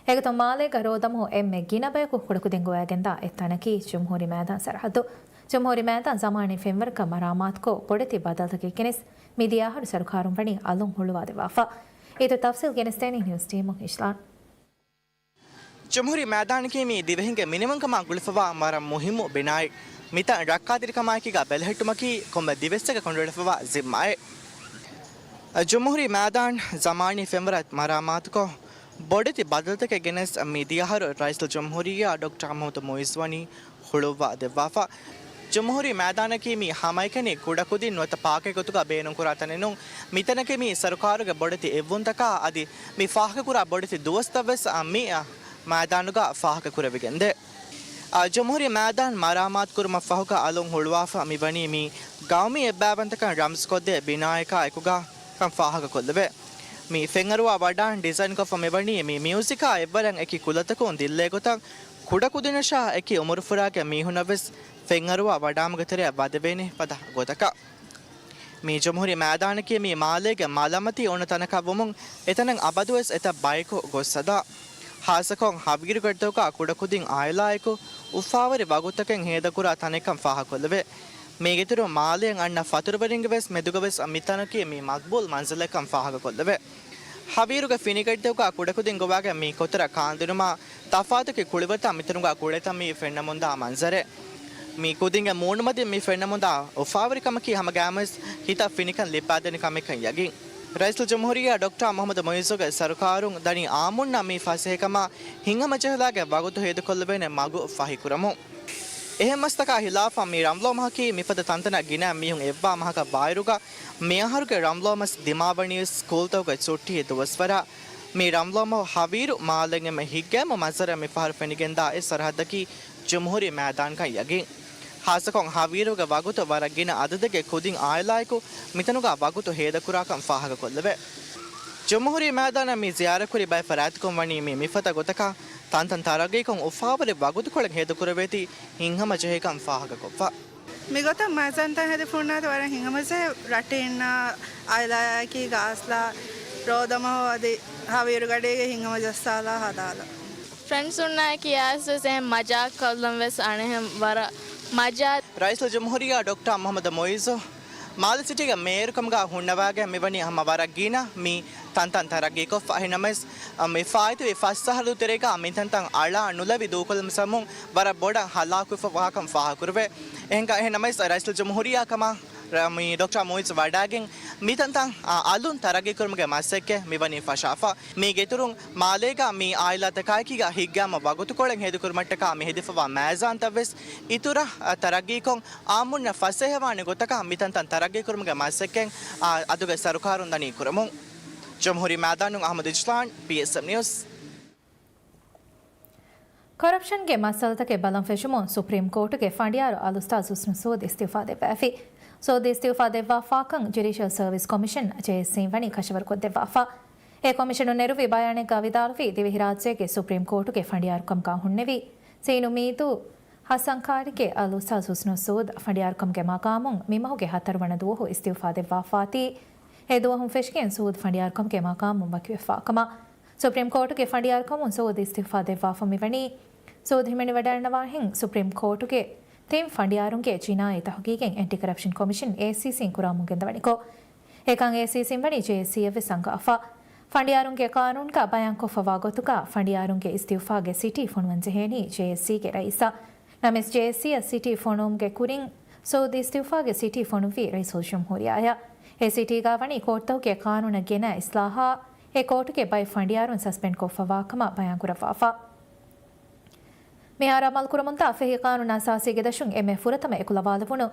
އެގޮތުން މާލޭގަ ރޯދަމަހު އެންމެ ގިނަ ބަޔަކު ކުޑަކުދިން ގޮވައިގެންދާ އެއްތަނަކީ ޖުމްހޫރީ މައިދާން ސަރަހައްދު. ޖުމްހޫރީ މައިދާން ޒަމާނީ ފެންވަރަކަށް މަރާމާތުކޮށް، ބޮޑެތި ބަދަލުތަކެއް ގެނެސް، މިދިޔަ އަހަރު ސަރުކާރުން ވަނީ އަލުން ހުޅުވާދެއްވާފަ. އިތުރު ތަފްސީލް ގެނެސްދޭނީ ނިއުސް ޓީމު އިޝްލާން. ޖުމްހޫރީ މައިދާނަކީ މި ދިވެހިންގެ މިނިވަންކަމާ ގުޅިފަވާ ވަރަށް މުހިއްމު ބިނާއެއް. މިތަން ރައްކާތެރިކަމާއެކީގަ ބެލެހެއްޓުމަކީ ކޮންމެ ދިވެއްސެއްގަ ކޮނޑުއެޅިފަވާ ޒިންމާއެއް. ޖުމްހޫރީ މައިދާން ޒަމާނީ ފެންވަރަށް މަރާމާތުކޮށް، ބޮޑެތި ބަދަލުތަކެއް ގެނެސް، މި ދިޔަހަރު ރައީސުލްޖުމްހޫރިއްޔާ ޑޮކްޓަރ މުޙައްމަދު މުޢިއްޒު ވަނީ ހުޅުއްވާ ދެއްވާފަ. ޖުމްހޫރީ މައިދާނަކީ މީ ހަމައެކަނި ކުޑަކުދިން ނުވަތަ ޕާކެއް ގޮތުގަ ބޭނުންކުރާ ތަނެއް ނޫން. މިތަނަކީ މީ ސަރުކާރުގެ ބޮޑެތި އެއްވުންތަކާ އަދި މި ފާހަގަކުރާ ބޮޑެތި ދުވަސްތައް ވެސް މި މައިދާނުގަ ފާހަގަކުރެވިގެންދޭ. ޖުމްހޫރީ މައިދާން މަރާމާތުކުރުމަށްފަހުގަ އަލުން ހުޅުވާފަ މިވަނީ މީ ގައުމީ އެއްބައިވަންތަކަން ރަމްޒުކޮށްދޭ ބިނާއަކާ އެކުގަ ކަން ފާހަގަކޮށްލެވޭ. މި ފެންއަރުވާ ވަޑާން ޑިޒައިންކޮށްފަ މިވަނީ މި މިއުޒިކާ އެއްވަރަށް އެކި ކުލަތަކުން ދިއްލޭގޮތަށް ކުޑަކުދިންނަށާ އެކި އުމުރުފުރާގެ މީހުންނަށްވެސް ފެންއަރުވާ ވަޑާމުގެ ތެރެއަށް ވަދެވޭނެ ފަދަ ގޮތަކަށް. މި ޖުމްހޫރީ މައިދާނަކީ މީ މާލޭގެ މަލަމަތީ އޮންނަ ތަނަކަށްވުމުން އެތަނަށް އަބަދުވެސް އެތައް ބަޔަކު ގޮސްހަދާ. ހާއްސަކޮށް ހަވީރުގަޑިތަކުގަ ކުޑަކުދިން އާއިލާއެކު އުފާވެރި ވަގުތުތަކެއް ހޭދަކުރާ ތަނެއްކަން ފާހަގަކޮށްލެވޭ. މީގެއިތުރުން މާލޭއަށް އަންނަ ފަތުރުވެރިންގެ ވެސް މެދުގަ ވެސް މިތަނަކީ މީ މަގްބޫލް މަންޒިލެއްކަން ފާހަގަކޮށްލެވޭ. ހަވީރުގެ ފިނިގަޑިތަކުގަ ކުޑަކުދިން ގޮވާގެން މި ކޮތަރަށް ކާންދިނުމާ ތަފާތުކި ކުޅިވަރުތައް މިތަނުގަ ކުޅެތަން މި ފެންނަމުންދާ މަންޒަރެއް. މި ކުދިންގެ މޫނުމަތިން މި ފެންނަމުންދާ އުފާވެރިކަމަކީ ހަމަގައިމުވެސް ހިތަށް ފިނިކަން ލިއްބާދޭނެ ކަމެއްކަން ޔަގީން. ރައީސުލްޖުމްހޫރިއްޔާ ޑޮކްޓަރ މުޙައްމަދު މުޢިއްޒުގެ ސަރުކާރުން ދަނީ އާއްމުންނަށް މި ފަސޭހަކަމާ ހިތްހަމަޖެހިލާގެ ވަގުތު ހޭދަކޮށްލެވޭނެ މަގު ފަހިކުރަމުން. އެހެން މަސައްކަތާ ހިލާފަށް މި ރަންލޯ މަހަކީ މިފަދަ ތަންތަނަށް ގިނަ މީހުން އެއްވާ މަހަކަށް ވާއިރުގަ، މިއަހަރުގެ ރަންލޯ މަސް ދިމާވަނީވެސް ސްކޫލްތަކުގެ ޗުއްޓީ ދުވަސްވަރާ. މި ރަންލޯ މަހު ހަވީރު މާލެން އެންމެ ހިތްގައިމު މަންޒަރެއް މިފަހަރު ފެނިގެންދާ އެއް ސަރަހައްދަކީ ޖުމްހޫރީ މައިދާންކަން ޔަގީން. ހާއްސަކޮށް ހަވީރުގެ ވަގުތު ވަރަށް ގިނަ އަދަދެއްގެ ކުދިން އާއިލާއެކު މިތަނުގަ ވަގުތު ހޭދަކުރާކަން ފާހަގަކޮށްލެވޭ. ޖުމްހޫރީ މައިދާނަށް މި ޒިޔާރަތްކުރި ބައެއް ފަރާތްތަކުން ވަނީ މި މިފަދަ ގޮތަކަށް ތަންތަން ތަރައްގީކޮށް އުފާވެރި ވަގުތުކޮޅެއް ހޭދަކުރެވޭތީ ހިތްހަމަޖެހިކަން ފާހަގަކޮށްފަ. މިގޮތަށް މައިދާންތައް ހެދިފަ ހުންނާތީ ވަރަށް ހިތްހަމަޖެހޭ ރަޓީންނާ އާއިލާއަކީ ގާސްލާ ރޯދަމަހު އަދި ހަވީރުގަޑީގެ ހިތްހަމަޖައްސާލާ ހަދާލަ. ފްރެންޑްސުންނާއެކީ އައިސްވެސް އެހެން މަޖާކޮށްލަން ވެސް އަނެއްހެން ވަރަށް މަޖާ. ރައީސުލްޖުމްހޫރިއްޔާ ޑޮކްޓަރ މުޙައްމަދު މުޢިއްޒު މާލެ ސިޓީގެ މޭޔަރުކަމުގަ ހުންނަވާގެން މިވަނީ ހަމަ ވަރަށް ގިނަ މި ތަންތަން ތަރައްގީކޮށްފަ. އެހެންނަމަވެސް، މި ފާއިތުވި ފަސް އަހަރު ތެރޭގަ މި ތަންތަން އަޅާ ނުލެވި ދޫކޮށްލުމުގެ ސަބަބުން ވަރަށް ބޮޑަށް ހަލާކުވެފަ ވާކަން ފާހަގަކުރެވޭ. އެހެންކަ-، އެހެންނަމަވެސް، ރައީސުލްޖުމްހޫރިއްޔާ ކަމަށް ރ-، މި ޑޮކްޓަރ މުޢިއްޒު ވަޑައިގެން މި ތަންތަން، އާ، އަލުން ތަރައްގީކުރުމުގެ މަސައްކަތް މިވަނީ ފަށާފަ. މީގެއިތުރުން މާލޭގަ މި އާއިލާތަކާއެކީގަ ހިތްގައިމު ވަގުތުކޮޅެއް ހޭދަކުރުމަށްޓަކާ މި ހެދިފަވާ މައިޒާންތައްވެސް އިތުރަށް، އާ، ތަރައްގީކޮށް އާއްމުންނަށް ފަސޭހަވާނެ ގޮތަކަށް މިތަންތަން ތަރައްގީކުރުމުގެ މަސައްކަތް، އާ، އަދުގެ ސަރުކާރުން ދަނީ ކުރަމުން. ޖުމްހޫރީ މައިދާނުން އަޙްމަދު އިޒްލާން، ޕީއެސްއެމް ނިއުސް. ކޮރަޕްޝަންގެ މައްސަލަތަކެއް ބަލަން ފެށުމުން ސުޕްރީމް ކޯޓުގެ ފަނޑިޔާރު އަލްއުސްތާޛު ޙުސްނުއްސުޢޫދު އިސްތިއުފާ ދެއްވައިފި. ސުޢޫދު އިސްތިއުފާ ދެއްވާފާކަން ޖުޑިޝަލް ސަރވިސް ކޮމިޝަން، ޖޭއެސްސީ، ވަނީ ކަށަވަރުކޮށްދެއްވާފަ. އެ ކޮމިޝަނުން ނެރުއްވި ބަޔާނެއްގަ ވިދާޅުވީ، ދިވެހިރާއްޖޭގެ ސުޕްރީމް ކޯޓުގެ ފަނޑިޔާރުކަމުގަ ހުންނެވި ސީނު މީދޫ ހަސަން ޚާލިޤްގެ އަލްއުސްތާޛު ޙުސްނުއްސުޢޫދު ފަނޑިޔާރުކަމުގެ މަޤާމުން މިމަހުގެ ހަތަރު ވަނަ ދުވަހު އިސްތިއުފާ ދެއްވާފާތީ، އެ ދުވަހުން ފެށިގެން ސުޢޫދު ފަނޑިޔާރުކަމުގެ މަޤާމުން ވަކިވެފާ ކަމަށް. ސުޕްރީމް ކޯޓުގެ ފަނޑިޔާރުކަމުން ސުޢޫދު އިސްތިއުފާ ދެއްވާފަ މިވަނީ، ސުޢޫދު ހިމެނިވަޑައިގަންނަވާހެން ސުޕްރީމް ކޯޓުގެ ތިން ފަނޑިޔާރުންގެ ޖިނާއީ ތަހުގީގެއް އެންޓި ކަރަޕްޝަން ކޮމިޝަން، އޭސީސީން ކުރާމުން ގެންދަވަނިކޮށް. އެކަން އޭސީސީން ވަނީ ޖޭއެސްސީއަށްވެސް އަންގާފަ. ފަނޑިޔާރުންގެ ޤާނޫނުގަ ބަޔާންކޮށްފަވާ ގޮތުގަ ފަނޑިޔާރުންގެ އިސްތިއުފާގެ ސިޓީ ފޮނުވަން ޖެހޭނީ ޖޭއެސްސީގެ ރައީސަށް. ނަމަވެސް ޖޭއެސްސީއަށް ސިޓީ ފޮނުވުމުގެ ކުރިން ސުޢޫދު އިސްތިއުފާގެ ސިޓީ ފޮނުއްވީ ރައީސުލްޖުމްހޫރިއްޔާއަށް. އެ ސިޓީގަ ވަނީ ކޯޓުތަކުގެ ޤާނޫނަށް ގެނައި އިސްލާހާ، އެ ކޯޓުގެ ބައެއް ފަނޑިޔާރުން ސަސްޕެންޑްކޮށްފަވާ ކަމަށް ބަޔާންކުރައްވާފަ. މިހާރު އަމަލުކުރަމުންދާ ފެހި ޤާނޫނު އަސާސީގެ ދަށުން އެންމެ ފުރަތަމަ އެކުލަވާލެވުނު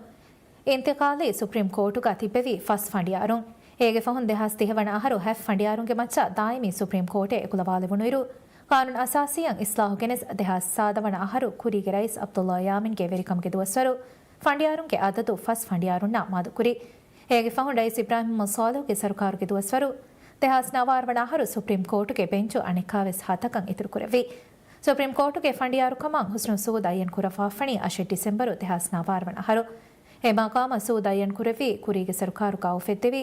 އިންތިޤާލީ ސުޕްރީމް ކޯޓުގަ ތިއްބެވި ފަސް ފަނޑިޔާރުން. އޭގެ ފަހުން ދެހާސް ތިހަ ވަނަ އަހަރު ހަތް ފަނޑިޔާރުންގެ މައްޗަށް ދާއިމީ ސުޕްރީމް ކޯޓެއް އެކުލަވާލެވުނުއިރު، ޤާނޫނު އަސާސީއަށް އިސްލާހު ގެނެސް ދެހާސް ސާދަ ވަނަ އަހަރު ކުރީގެ ރައީސް ޢަބްދުﷲ ޔާމީންގެ ވެރިކަމުގެ ދުވަސްވަރު ފަނޑިޔާރުންގެ އަދަދު ފަސް ފަނޑިޔާރުންނާ މަދުކުރި. އޭގެ ފަހުން ރައީސް އިބްރާހިމް މުޙައްމަދު ޞާލިޙުގެ ސަރުކާރުގެ ދުވަސްވަރު ދެހާސް ނަވާރަ ވަނަ އަހަރު ސުޕްރީމް ކޯޓުގެ ބެންޗު އަނެއްކާވެސް ހަތަކަށް އިތުރުކުރެއްވި. ސުޕްރީމް ކޯޓުގެ ފަނޑިޔާރުކަމަށް ޙުސްނުއްސުޢޫދު އައްޔަން ކުރައްވާފަނީ އަށެއް ޑިސެމްބަރު ދެހާސް ނަވާރަ ވަނަ އަހަރު. އެ މަޤާމަށް ސުޢޫދު އައްޔަން ކުރެއްވީ ކުރީގެ ސަރުކާރުގަ އުފެއްދެވި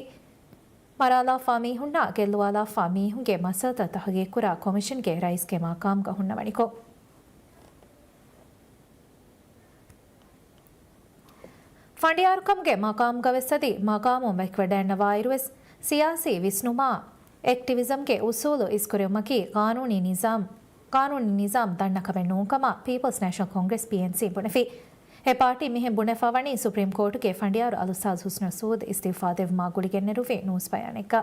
މަރާލާފާ މީހުންނާ ގެއްލުވާލާފާ މީހުންގެ މައްސަލަތައް ތަހުގީގުކުރާ ކޮމިޝަންގެ ރައީސްގެ މަޤާމުގަ ހުންނަވަނިކޮށް. ފަނޑިޔާރުކަމުގެ މަޤާމުގަވެސް އަދި މަޤާމުން ވެކިވަޑައިގަންނަވާއިރުވެސް، ސިޔާސީ ވިސްނުމާ އެކްޓިވިޒަމްގެ އުސޫލު އިސްކުރެވުމަކީ ޤާނޫނީ ނިޒާމް، ޤާނޫނީ ނިޒާމް ދަންނަ ކަމެއް ނޫންކަމަށް ޕީޕަލްސް ނޭޝަނަލް ކޮންގްރެސް، ޕީއެންސީ، ބުނެފި. އެ ޕާޓީ މިހެން ބުނެފަ ވަނީ ސުޕްރީމް ކޯޓުގެ ފަނޑިޔާރު އަލްއުސްތާޛު ޙުސްނުއްސުޢޫދު އިސްތިއުފާ ދެއްވުމާ ގުޅިގެންނެރުއްވި ނޫސް ބަޔާނެއްގަ.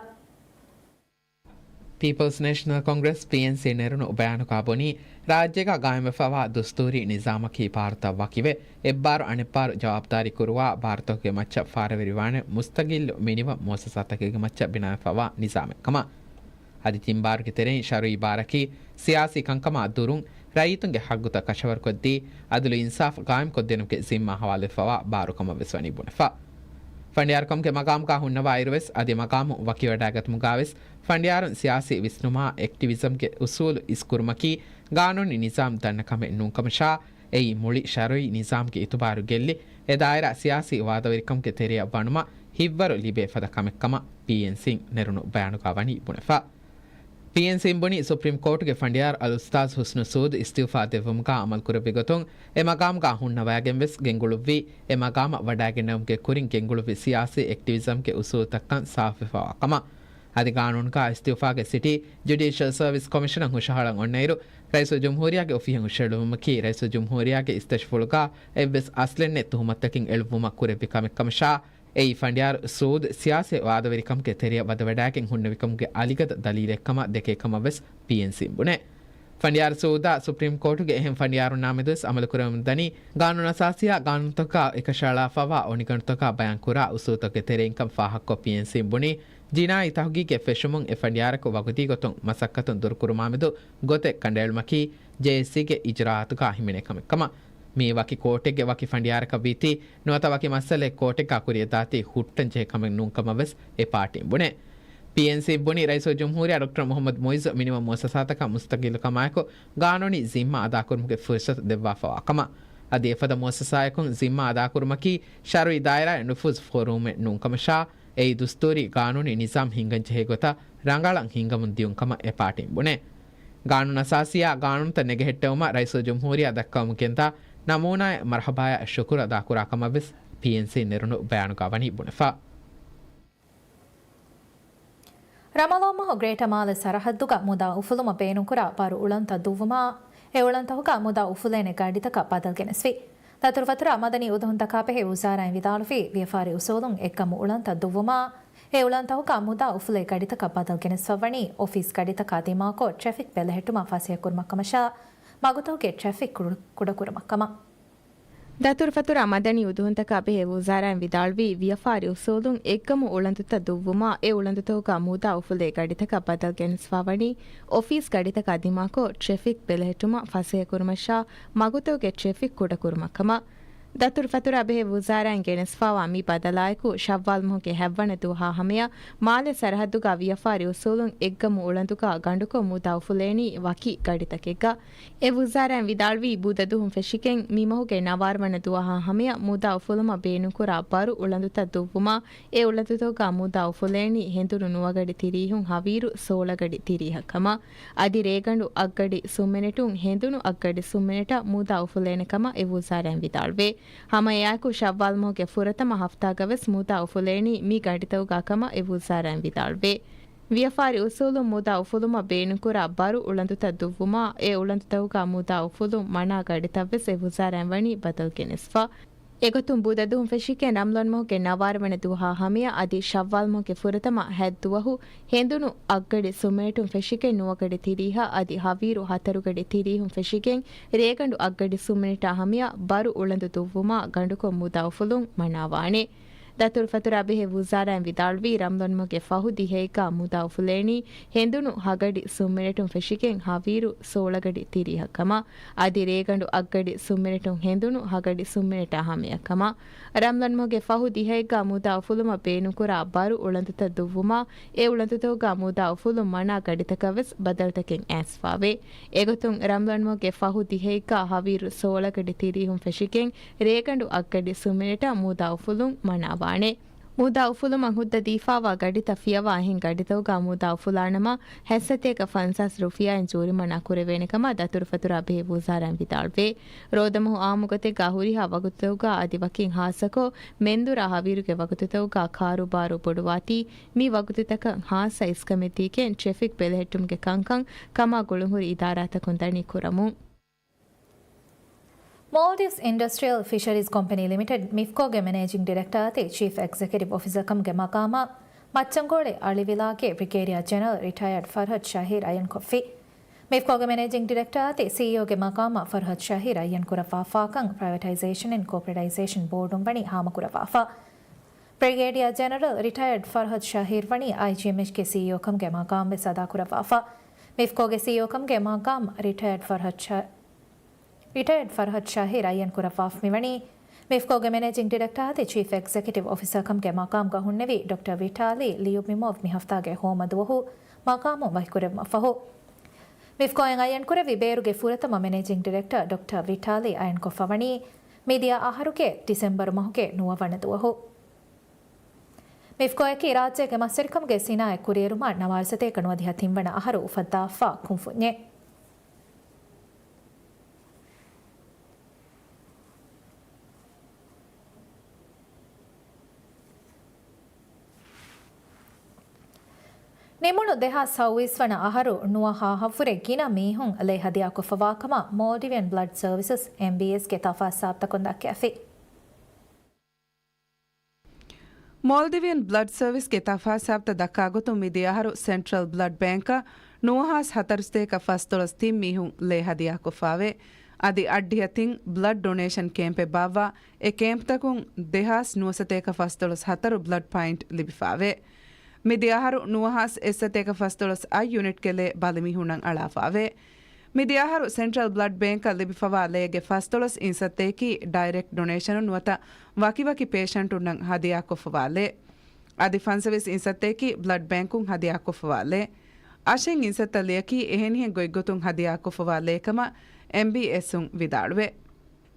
ޕީޕަލްސް ނޭޝަނަލް ކޮންގްރެސް، ޕީއެންސީ، ނެރުނު ބަޔާނުގަ ބުނީ، ރާއްޖޭގަ ގާއިމްވެފަވާ ދުސްތޫރީ ނިޒާމަކީ ބާރުތައް ވަކިވެ، އެއްބާރު އަނެއްބާރު ޖަވާބުދާރީ ކުރުވާ ބާރުތަކުގެ މައްޗަށް ފާރަވެރިވާނެ މުސްތަގިއްލު މިނިވަން މުއައްސަސާތަކެއްގެ މައްޗަށް ބިނާވެފަވާ ނިޒާމެއް ކަމަށް. އަދި ތިން ބާރުގެ ތެރެއިން ޝަރުއީ ބާރަކީ ސިޔާސީ ކަންކަމާ ދުރުން ރައްޔިތުންގެ ހައްގުތައް ކަށަވަރުކޮށްދީ، އަދުލު އިންސާފް ގާއިމްކޮށްދިނުމުގެ ޒިންމާ ހަވާލުވެފަވާ ބާރު ކަމަށް ވެސް ވަނީ ބުނެފަ. ފަނޑިޔާރުކަމުގެ މަގާމުގަ ހުންނަވާއިރުވެސް، އަދި މަގާމު ވަކިވަޑައިގަތުމުގަވެސް، ފަނޑިޔާރުން ސިޔާސީ ވިސްނުމާ އެކްޓިވިޒަމްގެ އުސޫލު އިސްކުރުމަކީ ގާނޫނީ ނިޒާމް ދަންނަ ކަމެއް ނޫންކަމަށާ، އެއީ މުޅި ޝަރުއީ ނިޒާމްގެ އިތުބާރު ގެއްލި، އެ ދާއިރާ ސިޔާސީ ވާދަވެރިކަމުގެ ތެރެއަށް ވަނުމަށް ހިތްވަރު ލިބޭ ފަދަ ކަމެއް ކަމަށް ޕީއެންސީން ނެރުނު ބަޔާނުގަ ވަނީ ބުނެފަ. ޕީއެންސީން ބުނީ، ސުޕްރީމް ކޯޓުގެ ފަނޑިޔާރު އަލްއުސްތާޛު ޙުސްނު ސޫދު އިސްތިއުފާ ދެއްވުމުގަ އަމަލުކުރެއްވި ގޮތުން، އެ މަގާމުގަ ހުންނަވައިގެން ވެސް ގެންގުޅުއްވީ. އެ މަގާމަށް ވަޑައިގެންނެވުމުގެ ކުރިން ގެންގުޅުއްވި ސިޔާސީ އެކްޓިވިޒަމްގެ އުސޫލުތައްކަން ސާފުވެފަވާ ކަމަށް. އަދި ގާނޫނުގަ އިސްތިއުފާގެ ސިޓީ ޖުޑިޝަލް ސަރވިސް ކޮމިޝަނަށް ހުށަހަޅަން އޮންނައިރު، ރައީސުލްޖުމްހޫރިއްޔާގެ އޮފީހަށް ހުށަހެޅުމަކީ، ރައީސުލްޖުމްހޫރިއްޔާގެ އިސްތަށިފުޅުގަ އެއްވެސް އަސްލެއްނެތް ތުހުމަތަކިން އެޅުއްވުމަށް ކުރެއްވި ކަމެއްކަމަށާ، އެއީ ފަނޑިޔާރު ސޫދު ސިޔާސީ ވާދަވެރިކަމުގެ ތެރެއަށް ވަދެވަޑައިގެން ހުންނެވިކަމުގެ އަލިގަދަ ދަލީލެއްކަމަށް ދެކޭ ކަމަށް ވެސް ޕީއެންސީން ބުނޭ. ފަނޑިޔާރު ސޫދާ ސުޕްރީމް ކޯޓުގެ އެހެން ފަނޑިޔާރުންނާމެދުވެސް އަމަލުކުރެވެމުންދަނީ، ގާނޫނުއަސާސީއާ ގާނޫނުތަކާ އެކަށައަޅާފައިވާ އޮނިގަނޑުތަކާ ބަޔާންކުރާ އުސޫލުތަކުގެ ތެރެއިންކަން ފާހަގަކޮށް، ޕީއެންސީން ބުނީ، ޖިނާއީ ތަހުގީގެއް ފެށުމުން އެ ފަނޑިޔާރަކު ވަގުތީ ގޮތުން މަސައްކަތުން ދުރުކުރުމާމެދު ގޮތެއް ކަނޑައެޅުމަކީ، ޖޭއެސްސީގެ އިޖުރާއާތުގަ ހިމެނޭ ކަމެއްކަމަށް. މީ ވަކި ކޯޓެއްގެ ވަކި ފަނޑިޔާރަކަށް ވީތީ، ނުވަތަ ވަކި މައްސަލައެއް ކޯޓެއްގަ ކުރިއަށްދާތީ ހުއްޓަން ޖެހޭ ކަމެއް ނޫން ކަމަށް ވެސް އެ ޕާޓީން ބުނޭ. ޕީއެންސީ ބުނީ، ރައީސުލްޖުމްހޫރިއްޔާ ޑޮކްޓަރ މުޙައްމަދު މުޢިއްޒު މިނިވަން މުއައްސަސާތަކަށް މުސްތަގިއްލުކަމާއެކު ގާނޫނީ ޒިންމާ އަދާކުރުމުގެ ފުރުޞަތު ދެއްވާފަވާ ކަމަށް. އަދި އެފަދަ މުއައްސަސާއަކުން ޒިންމާ އަދާކުރުމަކީ ޝަރުޢީ ދާއިރާއެއް ނުފޫޒު ފޯރުވުމެއް ނޫން ކަމަށާ، އެއީ ދުސްތޫރީ ގާނޫނީ ނިޒާމް ހިންގަން ޖެހޭ ގޮތަށް ރަނގަޅަށް ހިންގަމުން ދިޔުން ކަމަށް އެ ޕާޓީން ބުނޭ. ގާނޫނުއަސާސީއާ ގާނޫނުތައް ނެގެހެއްޓެވުމަށް ރައީސުލްޖުމްހޫރިއްޔާ ދައްކަވަމުން ގެންދާ ނަމޫނާއަށް މަރްޙަބާއާ ޝުކުރު އަދާކުރާ ކަމަށް ވެސް ޕީއެންސީން ނެރުނު ބަޔާނުގަ ވަނީ ބުނެފަ. ރަމަޟާން މަހު ގްރޭޓަ މާލެ ސަރަޙައްދުގަ މުދާ އުފުލުމަށް ބޭނުންކުރާ ބަރު އުޅަނދުތައް ދުއްވުމާ، އެ އުޅަނދުތަކުގަ މުދާ އުފުލޭނެ ގަޑިތަކަށް ބަދަލު ގެނެސްފި. ދަތުރުފަތުރާ މަދަނީ އުދުހުންތަކާ ބެހޭ ވުޒާރާއިން ވިދާޅުވީ، ވިޔަފާރި އުސޫލުން އެއްގަމު އުޅަނދުތައް ދުއްވުމާ، އެ އުޅަނދުތަކުގަ މުދާ އުފުލޭ ގަޑިތަކަށް ބަދަލު ގެނެސްފަވަނީ އޮފީސް ގަޑިތަކާ ދިމާކޮށް ޓްރެފިކް ބެލެހެއްޓުމަށް ފަސޭހަކުރުމަށްކަމަށާ، މަގުތަކުގެ ޓްރެފިކް ކުޑަ-، ކުޑަކުރުމަށްކަމަށް. ދަތުރުފަތުރާ މަދަނީ އުދުހުންތަކާ ބެހޭ ވުޒާރާއިން ވިދާޅުވީ، ވިޔަފާރި އުސޫލުން އެއްގަމު އުޅަނދުތައް ދުއްވުމާ، އެ އުޅަނދުތަކުގަ މުދާ އުފުލޭ ގަޑިތަކަށް ބަދަލު ގެނެސްފަވަނީ އޮފީސް ގަޑިތަކާ ދިމާކޮށް ޓްރެފިކް ބެލެހެއްޓުމަށް ފަސޭހަކުރުމަށާ، މަގުތަކުގެ ޓްރެފިކް ކުޑަކުރުމަށްކަމަށް. ދަތުރުފަތުރާ ބެހޭ ވުޒާރާއިން ގެނެސްފަވާ މި ބަދަލާއެކު، ޝައްވާލް މަހުގެ ހަތްވަނަ ދުވަހާ ހަމަޔަށް މާލެ ސަރަހައްދުގަ ވިޔަފާރި އުސޫލުން އެއްގަމު އުޅަނދުގަ ގަނޑުކޮށް މުދާ އުފުލޭނީ ވަކި ގަޑިތަކެއްގަ. އެ ވުޒާރާއިން ވިދާޅުވީ، ބުދަދުހުން ފެށިގެން މިމަހުގެ ނަވާރަ ވަނަ ދުވަހާ ހަމަޔަށް މުދާ އުފުލުމަށް ބޭނުންކުރާ ބަރު އުޅަނދުތައް ދުއްވުމާ، އެ އުޅަނދުތަކުގަ މުދާ އުފުލޭނީ ހެނދުނު ނުވަގަޑި ތިރީހުން ހަވީރު ސޯޅަ ގަޑި ތިރީހަށް ކަމަށް. އަދި ރޭގަނޑު އަށްގަޑި ސުންމިނެޓުން ހެނދުނު އަށްގަޑި ސުންމިނެޓަށް މުދާ އުފުލޭނެ ކަމަށް އެ ވުޒާރާއިން ވިދާޅުވޭ. ހަމައެއާއެކު ޝައްވާލް މަހުގެ ފުރަތަމަ ހަފްތާގަ ވެސް މުދާ އުފުލޭނީ މި ގަޑިތަކުގަ ކަމަށް އެ ވުޒާރާއިން ވިދާޅުވޭ. ވިޔަފާރި އުސޫލުން މުދާ އުފުލުމަށް ބޭނުންކުރާ ބަރު އުޅަނދުތައް ދުއްވުމާ، އެ އުޅަނދުތަކުގަ މުދާ އުފުލުން މަނާ ގަޑިތައް ވެސް އެ ވުޒާރާއިން ވަނީ ބަދަލު ގެނެސްފަ. އެގޮތުން ބުދަދުހުން ފެށިގެން ރަމަޟާން މަހުގެ ނަވާރަ ވަނަ ދުވަހާ ހަމަޔަށް އަދި ޝައްވާލް މަހުގެ ފުރަތަމަ ހަތް ދުވަހު ހެނދުނު އަށްގަޑި ސުންމިނެޓުން ފެށިގެން ނުވަގަޑި ތިރީހަށް އަދި ހަވީރު ހަތަރު ގަޑި ތިރީހުން ފެށިގެން ރޭގަނޑު އަށްގަޑި ސުންމިނެޓާ ހަމަޔަށް ބަރު އުޅަނދު ދުއްވުމާ ގަނޑުކޮށް މުދާ އުފުލުން މަނާވާނެ. ދަތުރުފަތުރާ ބެހޭ ވުޒާރާއިން ވިދާޅުވީ، ރަމަޟާން މަހުގެ ފަހު ދިހައެއްގަ މުދާ އުފުލޭނީ ހެނދުނު ހަގަޑި ސުންމިނެޓުން ފެށިގެން ހަވީރު ސޯޅަ ގަޑި ތިރީހަށް ކަމަށް. އަދި ރޭގަނޑު އަށްގަޑި ސުންމިނެޓުން ހެނދުނު ހަގަޑި ސުންމިނެޓާ ހަމަޔަށް ކަމަށް. ރަމަޟާން މަހުގެ ފަހު ދިހައެއްގަ މުދާ އުފުލުމަށް ބޭނުންކުރާ ބަރު އުޅަނދުތައް ދުއްވުމާ، އެ އުޅަނދުތަކުގަ މުދާ އުފުލުން މަނާ ގަޑިތަކަށް ވެސް ބަދަލުތަކެއް އައިސްފަވޭ. އެގޮތުން ރަމަޟާން މަހުގެ ފަހު ދިހައެއްގަ ހަވީރު ސޯޅަ ގަޑި ތިރީހުން ފެށިގެން ރޭގަނޑު އަށްގަޑި ސުންމިނެޓަށް މުދާ އުފުލުން މަނާވާނެ. މުދާ އުފުލުމަށް ހުއްދަ ދީފާވާ ގަޑިތައް ފިޔަވާ އެހެން ގަޑިތަކުގަ މުދާ އުފުލާނަމަ، ހަތްސަތޭކަ ފަންސާސް ރުފިޔާއިން ޖޫރިމަނާ ކުރެވޭނެ ކަމަށް ދަތުރުފަތުރާ ބެހޭ ވުޒާރާއިން ވިދާޅުވޭ. ރޯދަމަހު އާއްމުގޮތެއްގަ ހުރިހާ ވަގުތުތަކުގަ އަދި ވަކިން ހާއްސަކޮށް، މެންދުރާ ހަވީރުގެ ވަގުތުތަކުގަ ކާރޫބާރޫ ބޮޑުވާތީ، މި ވަގުތުތަކަށް ހާއްސަ އިސްކަމެއް ދީގެން ޓްރެފިކް ބެލެހެއްޓުމުގެ ކަންކަން ކަމާ ގުޅުންހުރި އިދާރާތަކުން ދަނީ ކުރަމުން. މޯލްޑިވްސް އިންޑަސްޓްރިއަލް ފިޝަރީޒް ކޮމްޕެނީ ލިމިޓެޑް، މިފްކޯގެ މެނޭޖިން ޑިރެކްޓާ އަދި ޗީފް އެގްޒެކެޓިވް އޮފިސަރ ކަމުގެ މަގާމަށް މައްޗަންގޯޅި އަޅިވިލާގެ ބްރިގޭޑިއާ ޖެނެރަލް ރިޓަޔާޑް ފަރްހަދް ޝަހީރް އައްޔަންކޮށްފި. މިފްކޯގެ މެނޭޖިން ޑިރެކްޓާ އަދި ސީއީއޯގެ މަގާމަށް ފަރްހަދް ޝަހީރް އައްޔަންކުރައްވާފާކަން ޕްރައިވެޓައިޒޭޝަން އެންޑް ކޯޕަރެޓައިޒޭޝަން ބޯޑުން ވަނީ ހާމަކުރައްވާފަ. ބްރިގޭޑިއާ ޖެނެރަލް ރިޓަޔާޑް ފަރްހަދް ޝަހީރް ވަނީ އައިޖީއެމްއެޗްގެ ސީއީއޯ ކަމުގެ މަގާމް ވެސް އަދާކުރައްވާފަ. މިފްކޯގެ ސީއީއޯ ކަމުގެ މަގާމް ރިޓަޔާޑް ފަރްހަދް ޝަ-، ރިޓަޔާޑް ފަރްހަދް ޝަހީރް އައްޔަން ކުރައްވާފަ މިވަނީ، މިފްކޯގެ މެނޭޖިން ޑިރެކްޓާ އަދި ޗީފް އެގްޒެކެޓިވް އޮފިސަރ ކަމުގެ މަގާމްގަ ހުންނެވި ޑޮކްޓަރ ވިޓާލީ ލިޔުބިމޯވް މި ހަފްތާގެ ހޯމަ ދުވަހު މަގާމުން ވަކިކުރެއްވުމަށްފަހު، މިފްކޯއިން އައްޔަންކުރެއްވި ބޭރުގެ ފުރަތަމަ މެނޭޖިން ޑިރެކްޓަރ ޑޮކްޓަރ ވިޓާލީ އައިންކޮށްފަ ވަނީ މިދިޔަ އަހަރުގެ ޑިސެމްބަރު މަހުގެ ނުވަވަނަ ދުވަހު. މިފްކޯއަކީ ރާއްޖޭގެ މަސްވެރިކަމުގެ ސިނާއަތް ކުރިއެރުމަށް ނަވާރަ ސަތޭކަ ނުވަދިހަ ތިންވަނަ އަހަރު އުފައްދާފާ ކުންފުންޏެއް. ނިމުނު ދެހާސް ސައުވީސް ވަނަ އަހަރު ނުވަހާ ހަށްވުރެ ގިނަ މީހުން ލޭ ހަދިޔާކޮށްފަވާ ކަމަށް މޯލްޑިވިއަން ބްލަޑް ސަރވިސަސް، އެމްބީއެސް، ގެ ތަފާސް ސާބްތަކުން ދައްކައިފި. މޯލްޑިވިއަން ބްލަޑް ސަރވިސްގެ ތަފާސް ސާބްތައް ދައްކާގޮތުން މިދިޔަ އަހަރު ސެންޓްރަލް ބްލަޑް ބޭންކަށް ނުވަހާސް ހަތަރުސަތޭކަ ފަސްދޮޅަސް ތިން މީހުން ލޭ ހަދިޔާކޮށްފާވޭ. އަދި އަށްޑިހަ ތިން ބްލަޑް ޑޮނޭޝަން ކޭމްޕެއް ބާއްވާ، އެ ކޭމްޕްތަކުން ދެހާސް ނުވަސަތޭކަ ފަސްދޮޅަސް ހަތަރު ބްލަޑް ޕޮއިންޓް ލިބިފާވޭ. މިދިޔަ އަހަރު ނުވަހާސް އެއްސަތޭކަ ފަސްދޮޅަސް އަށް ޔުނިޓްގެ ލޭ ބަލިމީހުންނަށް އަޅާފާވޭ. މިދިޔަ އަހަރު ސެންޓްރަލް ބްލަޑް ބޭންކަށް ލިބިފަވާ ލޭގެ ފަސްދޮޅަސް އިންސައްތައަކީ ޑައިރެކްޓް ޑޮނޭޝަނުން ނުވަތަ ވަކިވަކި ޕޭޝަންޓުންނަށް ހަދިޔާކޮށްފަވާ ލޭ. އަދި ފަންސަވީސް އިންސައްތައަކީ ބްލަޑް ބޭންކުން ހަދިޔާކޮށްފަވާ ލޭ. އަށެއް އިންސައްތަ ލިޔަކީ އެހެނިހެން ގޮތްގޮތުން ހަދިޔާކޮށްފަވާ ލޭކަމަށް އެމްބީއެސުން ވިދާޅުވޭ.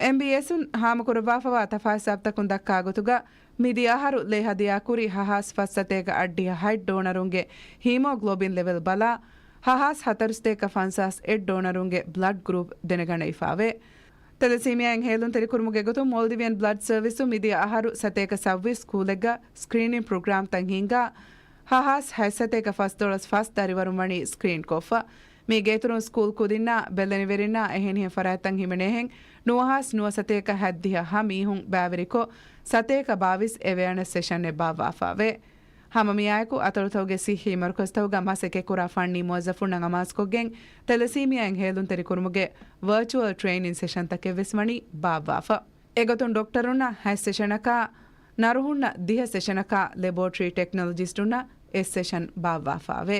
އެމްބީއެސުން ހާމަކުރައްވާފަވާ ތަފާސް ސާބްތަކުން ދައްކާ ގޮތުގަ، މިދިޔަ އަހަރު ލޭ ހަދިޔާކުރި ހަހާސް ފަސްސަތޭކަ އަށްޑިހަ ހަތް ޑޯނަރުންގެ ހީމޯގްލޯބިން ލެވެލް ބަލާ، ހަހާސް ހަތަރުސަތޭކަ ފަންސާސް އެއް ޑޯނަރުންގެ ބްލަޑް ގްރޫޕް ދެނެގަނެވިފާވޭ. ތެލެސީމިއާއިން ހޭލުންތެރިކުރުމުގެ ގޮތުން މޯލްޑިވިއަން ބްލަޑް ސަރވިސު މިދިޔަ އަހަރު ސަތޭކަ ސައުވީސް ސްކޫލެއްގަ ސްކްރީނިން ޕްރޮގްރާމްތައް ހިންގާ، ހަހާސް ހަތްސަތޭކަ ފަސްދޮޅަސް ފަސް ދަރިވަރުން ވަނީ ސްކްރީންކޮށްފަ. މީގެ އިތުރުން ސްކޫލް ކުދިންނާ ބެލެނިވެރިންނާ އެހެނިހެން ފަރާތްތައް ހިމެނޭހެން ނުވަހާސް ނުވަސަތޭކަ ހަތްދިހަ ހަ މީހުން ބައިވެރިކޮށް، ސަތޭކަ ބާވީސް އެވެއަނެސް ސެޝަންއެއް ބާއްވާފާވޭ. ހަމަ މިއާއެކު އަތޮޅުތަކުގެ ސިއްހީ މަރުކަޒުތަކުގަ މަސައްކަތްކުރާ ފަންނީ މުވައްޒަފުންނަށް އަމާޒުކޮށްގެން، ތެލެސީމިއާއިން ހޭލުންތެރިކުރުމުގެ ވަރޗުއަލް ޓްރެއިނިން ސެޝަންތަކެއްވެސް ވަނީ ބާއްވާފަ. އެގޮތުން ޑޮކްޓަރުންނަށް ހަތް ސެޝަނަކާ، ނަރުހުންނަށް ދިހަ ސެޝަނަކާ، ލެބޯޓްރީ ޓެކްނޮލޮޖިސްޓުންނަށް އެއް ސެޝަން ބާއްވާފާވޭ.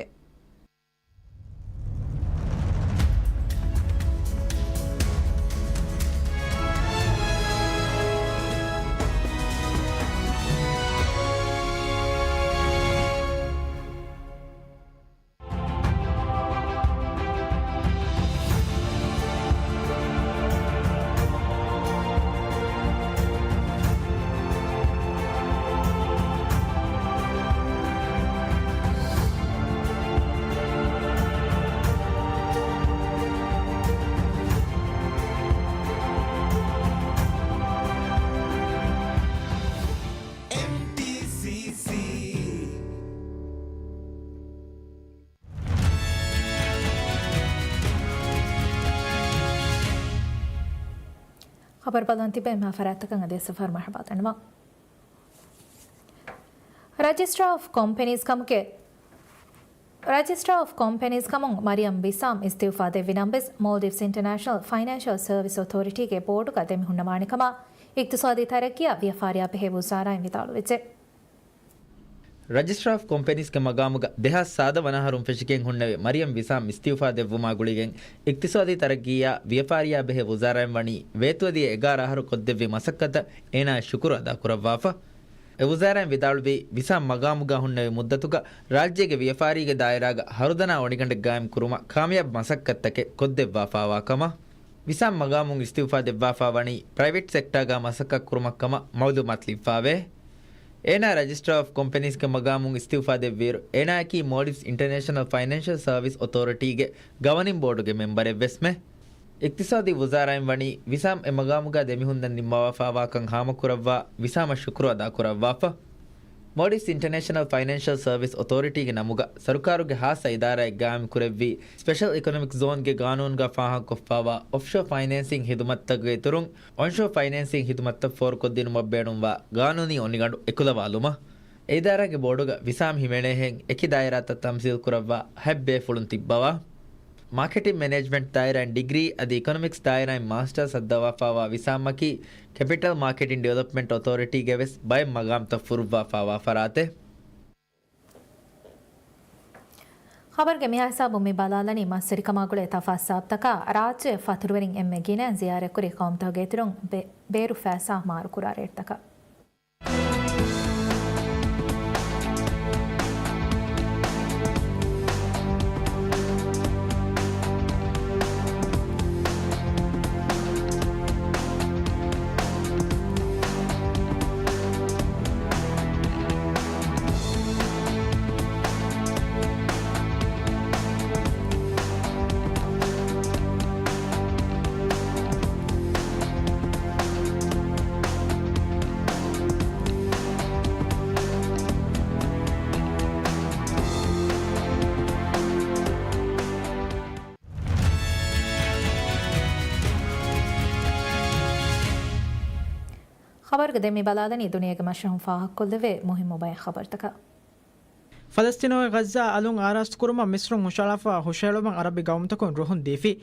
އެމްޓީސީސީ. ޚަބަރު ބަލަން ތިބޭ މާ ފަރާތްތަކަށް އަދި ސަފަރު މަރުޙަބާ ދަންނަވަން. ރަޖިސްޓްރާ އޮފް ކޮމްޕެނީސް ކަމުގެ، ރަޖިސްޓްރާ އޮފް ކޮމްޕެނީސް ކަމުން މަރިޔަމް ވިސާމް އިސްތިއުފާ ދެއްވި ނަމަވެސް، މޯލްޑިވްސް އިންޓަރނޭޝަނަލް ފައިނޭންޝަލް ސަރވިސް އޮތޯރިޓީގެ ބޯޑުގަ ދެމިހުންނަވާނެ ކަމަށް އިޤްތިޞާދީ ތަރައްޤީއާ ވިޔަފާރިއާ ބެހޭ ވުޒާރާއިން ވިދާޅުވެއްޖެ. ރަޖިސްޓްރާ އޮފް ކޮމްޕެނީސްގެ މަގާމުގަ ދެހާސް ސާދަ ވަނަ އަހަރުން ފެށިގެން ހުންނެވި މަރިޔަމް ވިސާމް އިސްތިއުފާ ދެއްވުމާ ގުޅިގެން، އިޤްތިޞާދީ ތަރައްޤީއާ ވިޔަފާރިއާ ބެހޭ ވުޒާރާއިން ވަނީ ވޭތުވެދިޔަ އެގާރަ އަހަރު ކޮށްދެއްވި މަސައްކަތަށް އޭނާއަށް ޝުކުރު އަދާކުރައްވާފަ. އެ ވުޒާރާއިން ވިދާޅުވީ، ވިސާމް މަގާމުގަ ހުންނެވި މުއްދަތުގަ ރާއްޖޭގެ ވިޔަފާރީގެ ދާއިރާގަ ހަރުދަނާ އޮނިގަނޑެއް ގާއިމް ކުރުމަށް ކާމިޔާބު މަސައްކަތްތަކެއް ކޮށްދެއްވާފާވާ ކަމަށް. ވިސާމް މަގާމުން އިސްތިއުފާ ދެއްވާފާ ވަނީ ޕްރައިވެޓް ސެކްޓާގަ މަސައްކަތް ކުރުމަށް ކަމަށް މައުލޫމާތު ލިބިފާވޭ. އޭނާ ރަޖިސްޓްރާ އޮފް ކޮމްޕެނީސްގެ މަގާމުން އިސްތިއުފާ ދެއްވިއިރު، އޭނާއަކީ މޯލްޑިވްސް އިންޓަރނޭޝަނަލް ފައިނޭންޝަލް ސަރވިސް އޮތޯރިޓީގެ ގަވަނިން ބޯޑުގެ މެމްބަރެއްވެސްމެ. އިޤްތިޞާދީ ވުޒާރާއިން ވަނީ ވިސާމް އެ މަގާމުގަ ދެމިހުންނަން ނިންމަވާފާވާކަން ހާމަކުރައްވާ ވިސާމަށް ޝުކުރު އަދާކުރައްވާފަ. މޯލްޑިވްސް އިންޓަރނޭޝަނަލް ފައިނޭންޝަލް ސަރވިސް އޮތޯރިޓީގެ ނަމުގަ ސަރުކާރުގެ ހާއްސަ އިދާރާއެއް ގާއިމްކުރެއްވި ސްޕެޝަލް އިކޮނޮމިކް ޒޯންގެ ގާނޫނުގަ ފާހަގަކޮށްފާވާ އޮފްޝޯ ފައިނޭންސިން ހިދުމަތްތަކުގެ އިތުރުން އޮންޝޯ ފައިނޭންސިން ހިދުމަތްތައް ފޯރުކޮށްދިނުމަށް ބޭނުންވާ ގާނޫނީ އޮނިގަނޑު އެކުލަވާލުމަށް. އެ އިދާރާގެ ބޯޑުގަ ވިސާމް ހިމެނޭހެން އެކި ދާއިރާތައް ތަމްސީލް ކުރައްވާ ހަތް ބޭފުޅުން ތިއްބަވާ. މާކެޓިން މެނޭޖްމަންޓް ދާއިރާއިން ޑިގްރީ އަދި އިކޮނޮމިކްސް ދާއިރާއިން މާސްޓާސް ހައްދަވާފާވާ ވިސާމްއަކީ ކެޕިޓަލް މާކެޓިން ޑިވެލޮޕްމަންޓް އޮތޯރިޓީގެ ވެސް ބައެއް މަގާމްތައް ފުރުއްވާފާވާ ފަރާތެއް. ޚަބަރުގެ މިހާ ހިސާބުން މި ބަލާލަނީ މަސްވެރިކަމާ ގުޅޭ ތަފާސް ސާބްތަކާ. ރާއްޖެ ފަތުރުވެރިން އެންމެ ގިނައިން ޒިޔާރަތްކުރި ޤައުމުތަކުގެ އިތުރުން ބޭ-، ބޭރު ފައިސާ މާރުކުރާ ރޭޓްތަކަށް. ޚަބަރުގެ ދެން މި ބަލާލަނީ ދުނިޔޭގެ މަށަށް ފާހަގަކޮށްލެވޭ މުހިއްމު ބައެއް ޚަބަރުތަކަށް. ފަލަސްތީނުގެ ޣައްޒާ އަލުން އާރާސްތުކުރުމަށް މިސްރުން ހުށަހަޅާފައިވާ ހުށަހެޅުމަށް އަރަބި ގައުމުތަކުން ރުހުން ދީފި.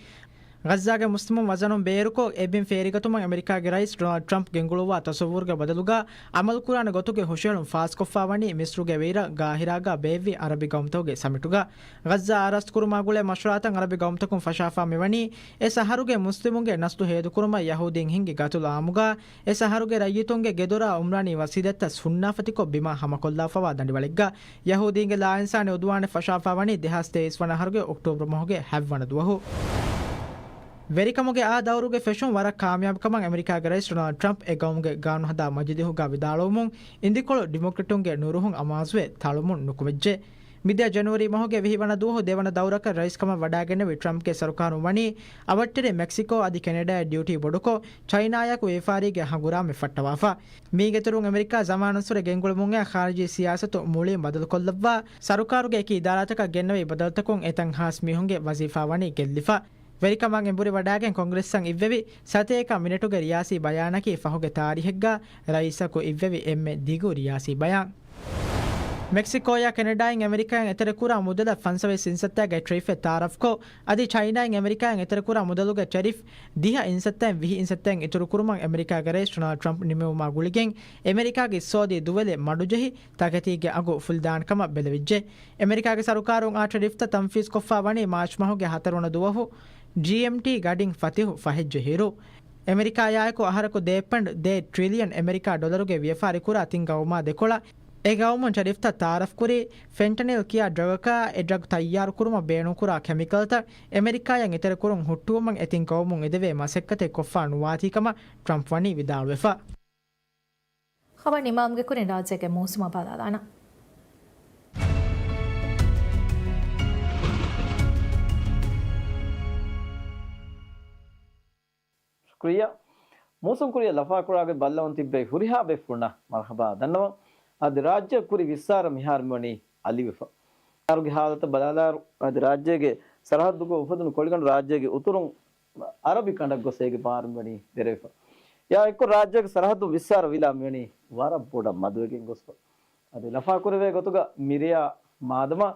ޣައްޒާގެ މުސްލިމުން ވަޒަނުން ބޭރުކޮށް، އެ ބިން ފޭރިގަތުމަށް އެމެރިކާގެ ރައީސް ޑޮނާލްޑް ޓްރަމްޕް ގެންގުޅުއްވާ ތަޞައްވުރުގެ ބަދަލުގަ އަމަލުކުރާނެ ގޮތުގެ ހުށަހެޅުން ފާސްކޮށްފައިވަނީ މިސްރުގެ ވެއިރަށް ގާހިރާގަ ބޭއްވި އަރަބި ގައުމުތަކުގެ ސަމިޓުގަ. ޣައްޒާ އާރާސްތުކުރުމާ ގުޅޭ މަޝްވަރާތައް އަރަބި ގައުމުތަކުން ފަށާފަ މިވަނީ، އެ ޝަހަރުގެ މުސްލިމުންގެ ނަސްލު ހޭދަކުރުމަށް ޔަހޫދީން ހިންގި ގަތުލު އާއްމުގަ، އެ ޝަހަރުގެ ރައްޔިތުންގެ ގެދޮރާ އުމްރާނީ ވަސީލަތްތައް ސުންނާފަތިކޮށް ބިމާ ހަމަކޮށްލާފަވާ ދަނޑިވަޅެއްގަ. ޔަހޫދީންގެ ލާއިންސާނީ އުދުވާނެއް ފަށާފަ ވަނީ ދެހާސް ތޭވީސް ވަނަ އަހަރުގެ އޮކްޓޯބަރު މަހުގެ ހަތްވަނަ ދުވަހު. ވެރިކަމުގެ އާ ދައުރުގެ ފެށުން ވަރަށް ކާމިޔާބުކަމަށް އެމެރިކާގެ ރައީސް ޑޮނާލްޑް ޓްރަމްޕް އެ ގައުމުގެ ގާނޫނުހަދާ މަޖިލީހުގަ ވިދާޅުވުމުން، އިނދިކޮޅު ޑިމޮކްރެޓުންގެ ނުރުހުން އަމާޒުވެ ތަޅުމުން ނުކުމެއްޖެ. މިދިޔަ ޖަނުއަރީ މަހުގެ ވިހި ވަނަ ދުވަހު ދެވަނަ ދައުރަކަށް ރައީސްކަމަށް ވަޑައިގެންނެވި ޓްރަމްޕްގެ ސަރުކާރުން ވަނީ އަވަށްޓެރި މެކްސިކޯ އަދި ކެނެޑާއަށް ޑިއުޓީ ބޮޑުކޮށް، ޗައިނާއާއެކު ވިޔަފާރީގެ ހަނގުރާމަ ފައްޓަވާފަ. މީގެއިތުރުން އެމެރިކާ ޒަމާނުއްސުރެ ގެންގުޅެމުންއައި ޚާރިޖީ ސިޔާސަތު މުޅިން ބަދަލުކޮށްލައްވާ، ސަރުކާރުގެ އެކި އިދާރާތަކަށް ގެންނެވި ބަދަލުތަކުން އެތަން ހާސް މީހުންގެ ވަޒީފާ ވަނީ ގެއްލިފަ. ވެރިކަމަށް އެނބުރި ވަޑައިގެން ކޮންގްރެސްއަށް އިއްވެވި ސަތޭކަ މިނެޓުގެ ރިޔާސީ ބަޔާނަކީ ފަހުގެ ތާރީހެއްގަ ރައީސަކު އިއްވެވި އެންމެ ދިގު ރިޔާސީ ބަޔާން. މެކްސިކޯއާ ކެނެޑާއިން އެމެރިކާއިން އެތެރެކުރާ މުދަލަށް ފަންސަވީސް އިންސައްތައިގެ ޓެރިފެއް ތައާރަފްކޮށް، އަދި ޗައިނާއިން އެމެރިކާއިން އެތެރެކުރާ މުދަލުގެ ޓެރިފް ދިހަ އިންސައްތައިން ވިހި އިންސައްތައިން އިތުރުކުރުމަށް އެމެރިކާގެ ރައީސް ޑޮނާލްޑް ޓްރަމްޕް ނިމެވުމާ ގުޅިގެން، އެމެރިކާގެ އިޤްތިޞާދީ ދުވެލެއް މަޑުޖެހި، ތަކެތީގެ އަގު ފުލިދާނެ ކަމަށް ބެލެވިއްޖެ. އެމެރިކާގެ ސަރުކާރުން އާ ޓެރިފްތައް ތަންފީޒްކޮށްފަ ވަނީ މާޗް މަހުގެ ހަތަރުވަނަ ދުވަހު، ޖީއެމްޓީ ގަޑިން ފަތިހު ފަހެއްޖެ ހިރު. އެމެރިކާއާއެކު އަހަރަކު ދޭއް ޕޮއިންޓް ދޭއް ޓްރިލިއަން އެމެރިކާ ޑޮލަރުގެ ވިޔަފާރި ކުރާ ތިން ގައުމާ ދެކޮޅަށް އެ ގައުމުން ޓެރިފްތައް ތައާރަފްކުރީ، ފެންޓަނިލް ކިޔާ ޑްރަގަކާ އެ ޑްރަގް ތައްޔާރުކުރުމަށް ބޭނުންކުރާ ކެމިކަލްތައް އެމެރިކާއަށް އެތެރެކުރުން ހުއްޓުވުމަށް އެ ތިން ގައުމުން އެދެވޭ މަސައްކަތެއް ކޮށްފަ ނުވާތީ ކަމަށް ޓްރަމްޕް ވަނީ ވިދާޅުވެފަ. ޚަބަރު ނިމާލުމުގެ ކުރިން ރާއްޖޭގެ މޫސުމަށް ބަލާލާނަން. ޝުކުރިއްޔާ. މޫސުން ކުރިއަށް ލަފާކުރާގޮތް ބައްލަވަން ތިއްބެވި ހުރިހާ ބޭފުޅުންނަށް މަރުޙަބާ ދަންނަވަން. އަދި ރާއްޖެ ކުރި ވިއްސާރަ މިހާރު މިވަނީ އަލިވެފަ. މިހާރުގެ ހާލަތަށް ބަލާލާއިރު، އަދި ރާއްޖޭގެ ސަރަހައްދުގަ އުފެދުނު ކޮޅިގަނޑު ރާއްޖޭގެ އުތުރުން އަރަބި ކަނޑަށް ގޮސް އޭގެ ބާރު މިވަނީ ދެރަވެފަ. އެއާ އެއްކޮށް ރާއްޖޭގެ ސަރަހައްދު ވިއްސާރަ ވިލާ މިވަނީ ވަރަށް ބޮޑަށް މަދުވެގެން ގޮސްފަ. އަދި ލަފާކުރެވޭ ގޮތުގަ މިރެޔާ މާދަމާ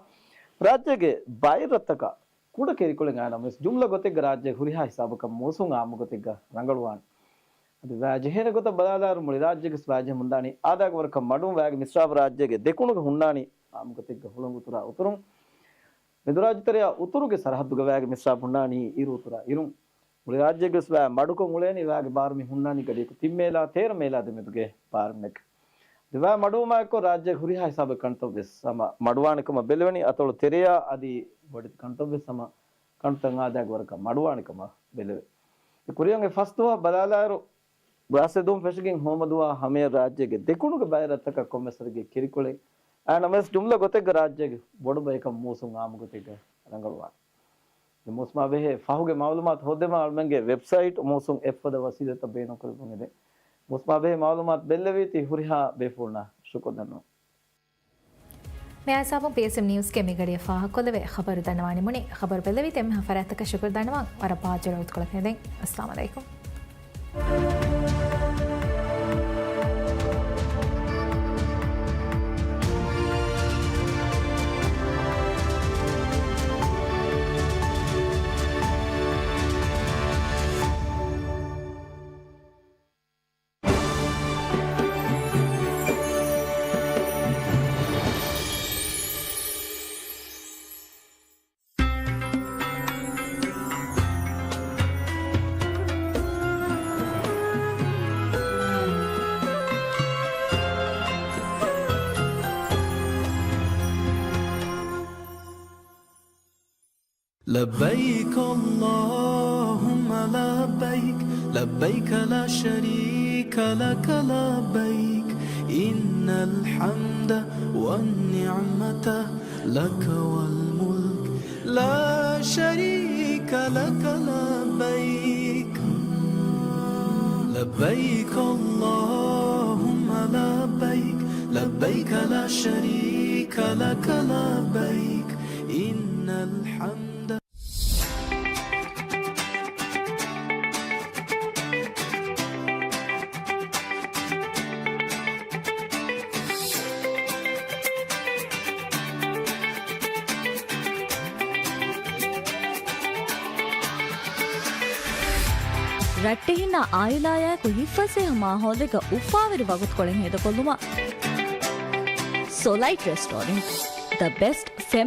ރާއްޖޭގެ ބައި ރަށްތަކަށް ކުޑަ ކެރިކޮޅެއް އައިނަމަވެސް، ޖުމްލަ ގޮތެއްގަ ރާއްޖޭގެ ހުރިހާ ހިސާބަކަށް މޫސުން އާއްމު ގޮތެއްގަ ރަނގަޅުވާނެ. އަދި ވައި ޖެހޭނެ ގޮތަށް ބަލާލާއިރު، މުޅި ރާއްޖޭގެ ވައި ޖެހެމުންދާނީ އާދައިގެ ވަރަކަށް މަޑުން. ވައިގެ މިސްރާބު ރާއްޖޭގެ ދެކުނުގަ ހުންނާނީ އާއްމު ގޮތެއްގަ ހުޅަނގު އުތުރާ އުތުރުން. މެދުރާއްޖެ ތެރެއާ އުތުރުގެ ސަރަހައްދުގަ ވައިގެ މިސްރާބު ހުންނާނީ އިރު އުތުރާ އިރުން. މުޅި ރާއްޖޭގެ ވައި މަޑުކޮށް އުޅޭނީ ވައިގެ ބާރު މި ހުންނާނީ ގަޑިއަކު ތިން މޭލާ ތޭރަ މޭލާ ދެމެދުގެ ބާރުންނެކެ. ދެ ވައި މަޑުވުމާއެކު ރާއްޖޭގެ ހުރިހާ ހިސާބެއް ކަނޑުތައް ވެސް ހަމަ މަޑުވާނެ ކަމަށް ބެލެވެނީ. އަތޮޅު ތެރެޔާ އަދި ބޮޑެތި ކަނޑުތައް ވެސް ހަމަ ކަނޑުތައް އާދައިގެ ވަރަކަށް މަޑުވާނެ ކަމަށް ބެލެވޭ. އެ ކުރިއަށް އެ ފަސް ދުވަހަށް ބަލާލާއިރު، ގާސް އެދުން ފެށިގެން ހޯމަދުވާ ހަމަޔަށް ރާއްޖޭގެ ދެކުނުގެ ބައި ރަށްތަކަށް ކޮންމެސް ވަރެއްގެ ކެރިކޮޅެއް އައިނަމަވެސް، ޖުމްލަ ގޮތެއްގަ ރާއްޖޭގެ ބޮޑު ބަޔަކަށް މޫސުން އާއްމު ގޮތެއްގަ ރަނގަޅުވާނެ. މޫސުމާ ބެހޭ ފަހުގެ މައުލޫމާތު ހޯއްދެވުމަށް އަޅުމެންގެ ވެބްސައިޓް މޫސުން އެޕް ފަދަ ވަސީލަތްތައް ބޭނުންކުރެއްވުން އެދެން. މޫސުމާ ބެހޭ މައުލޫމާތު ބެއްލެވީތީ ހުރިހާ ބޭފުޅުންނަށް ޝުކުރު ދަންނަވަން. މި ހިސާބުން ޕީއެސްއެމް ނިއުސްގެ މިގަޑިއަށް ފާހަގަކޮށްލެވޭ ޚަބަރު ދަންނަވާނީ މުނި. ޚަބަރު ބެއްލެވީތީ އެންމެހާ ފަރާތްތަކަށް ޝުކުރު ދަންނަވަން. ވަރަށް ބާއްޖަވެރި ވަގުތުކޮޅަކަށް އެދެން. އައްސަލާމު ޢަލައިކުމް. لبيك اللهم لبيك، لبيك لا شريك لك لبيك، إن الحمد والنعمة لك والملك، لا شريك لك لبيك. لبيك اللهم لبيك، لبيك لا شريك لك لبيك، إن الحمد ރައްޓެހިންނާ އާއިލާއާއެކު ހިތްފަސޭހަ މާހައުލެއްގަ އުފާވެރި ވަގުތުކޮޅެއް ހޭދަކޮށްލުމަށް. ސޮލައިޓް ރެސްޓޯރެންޓް، ދަ ބެސްޓް ފެމިލީ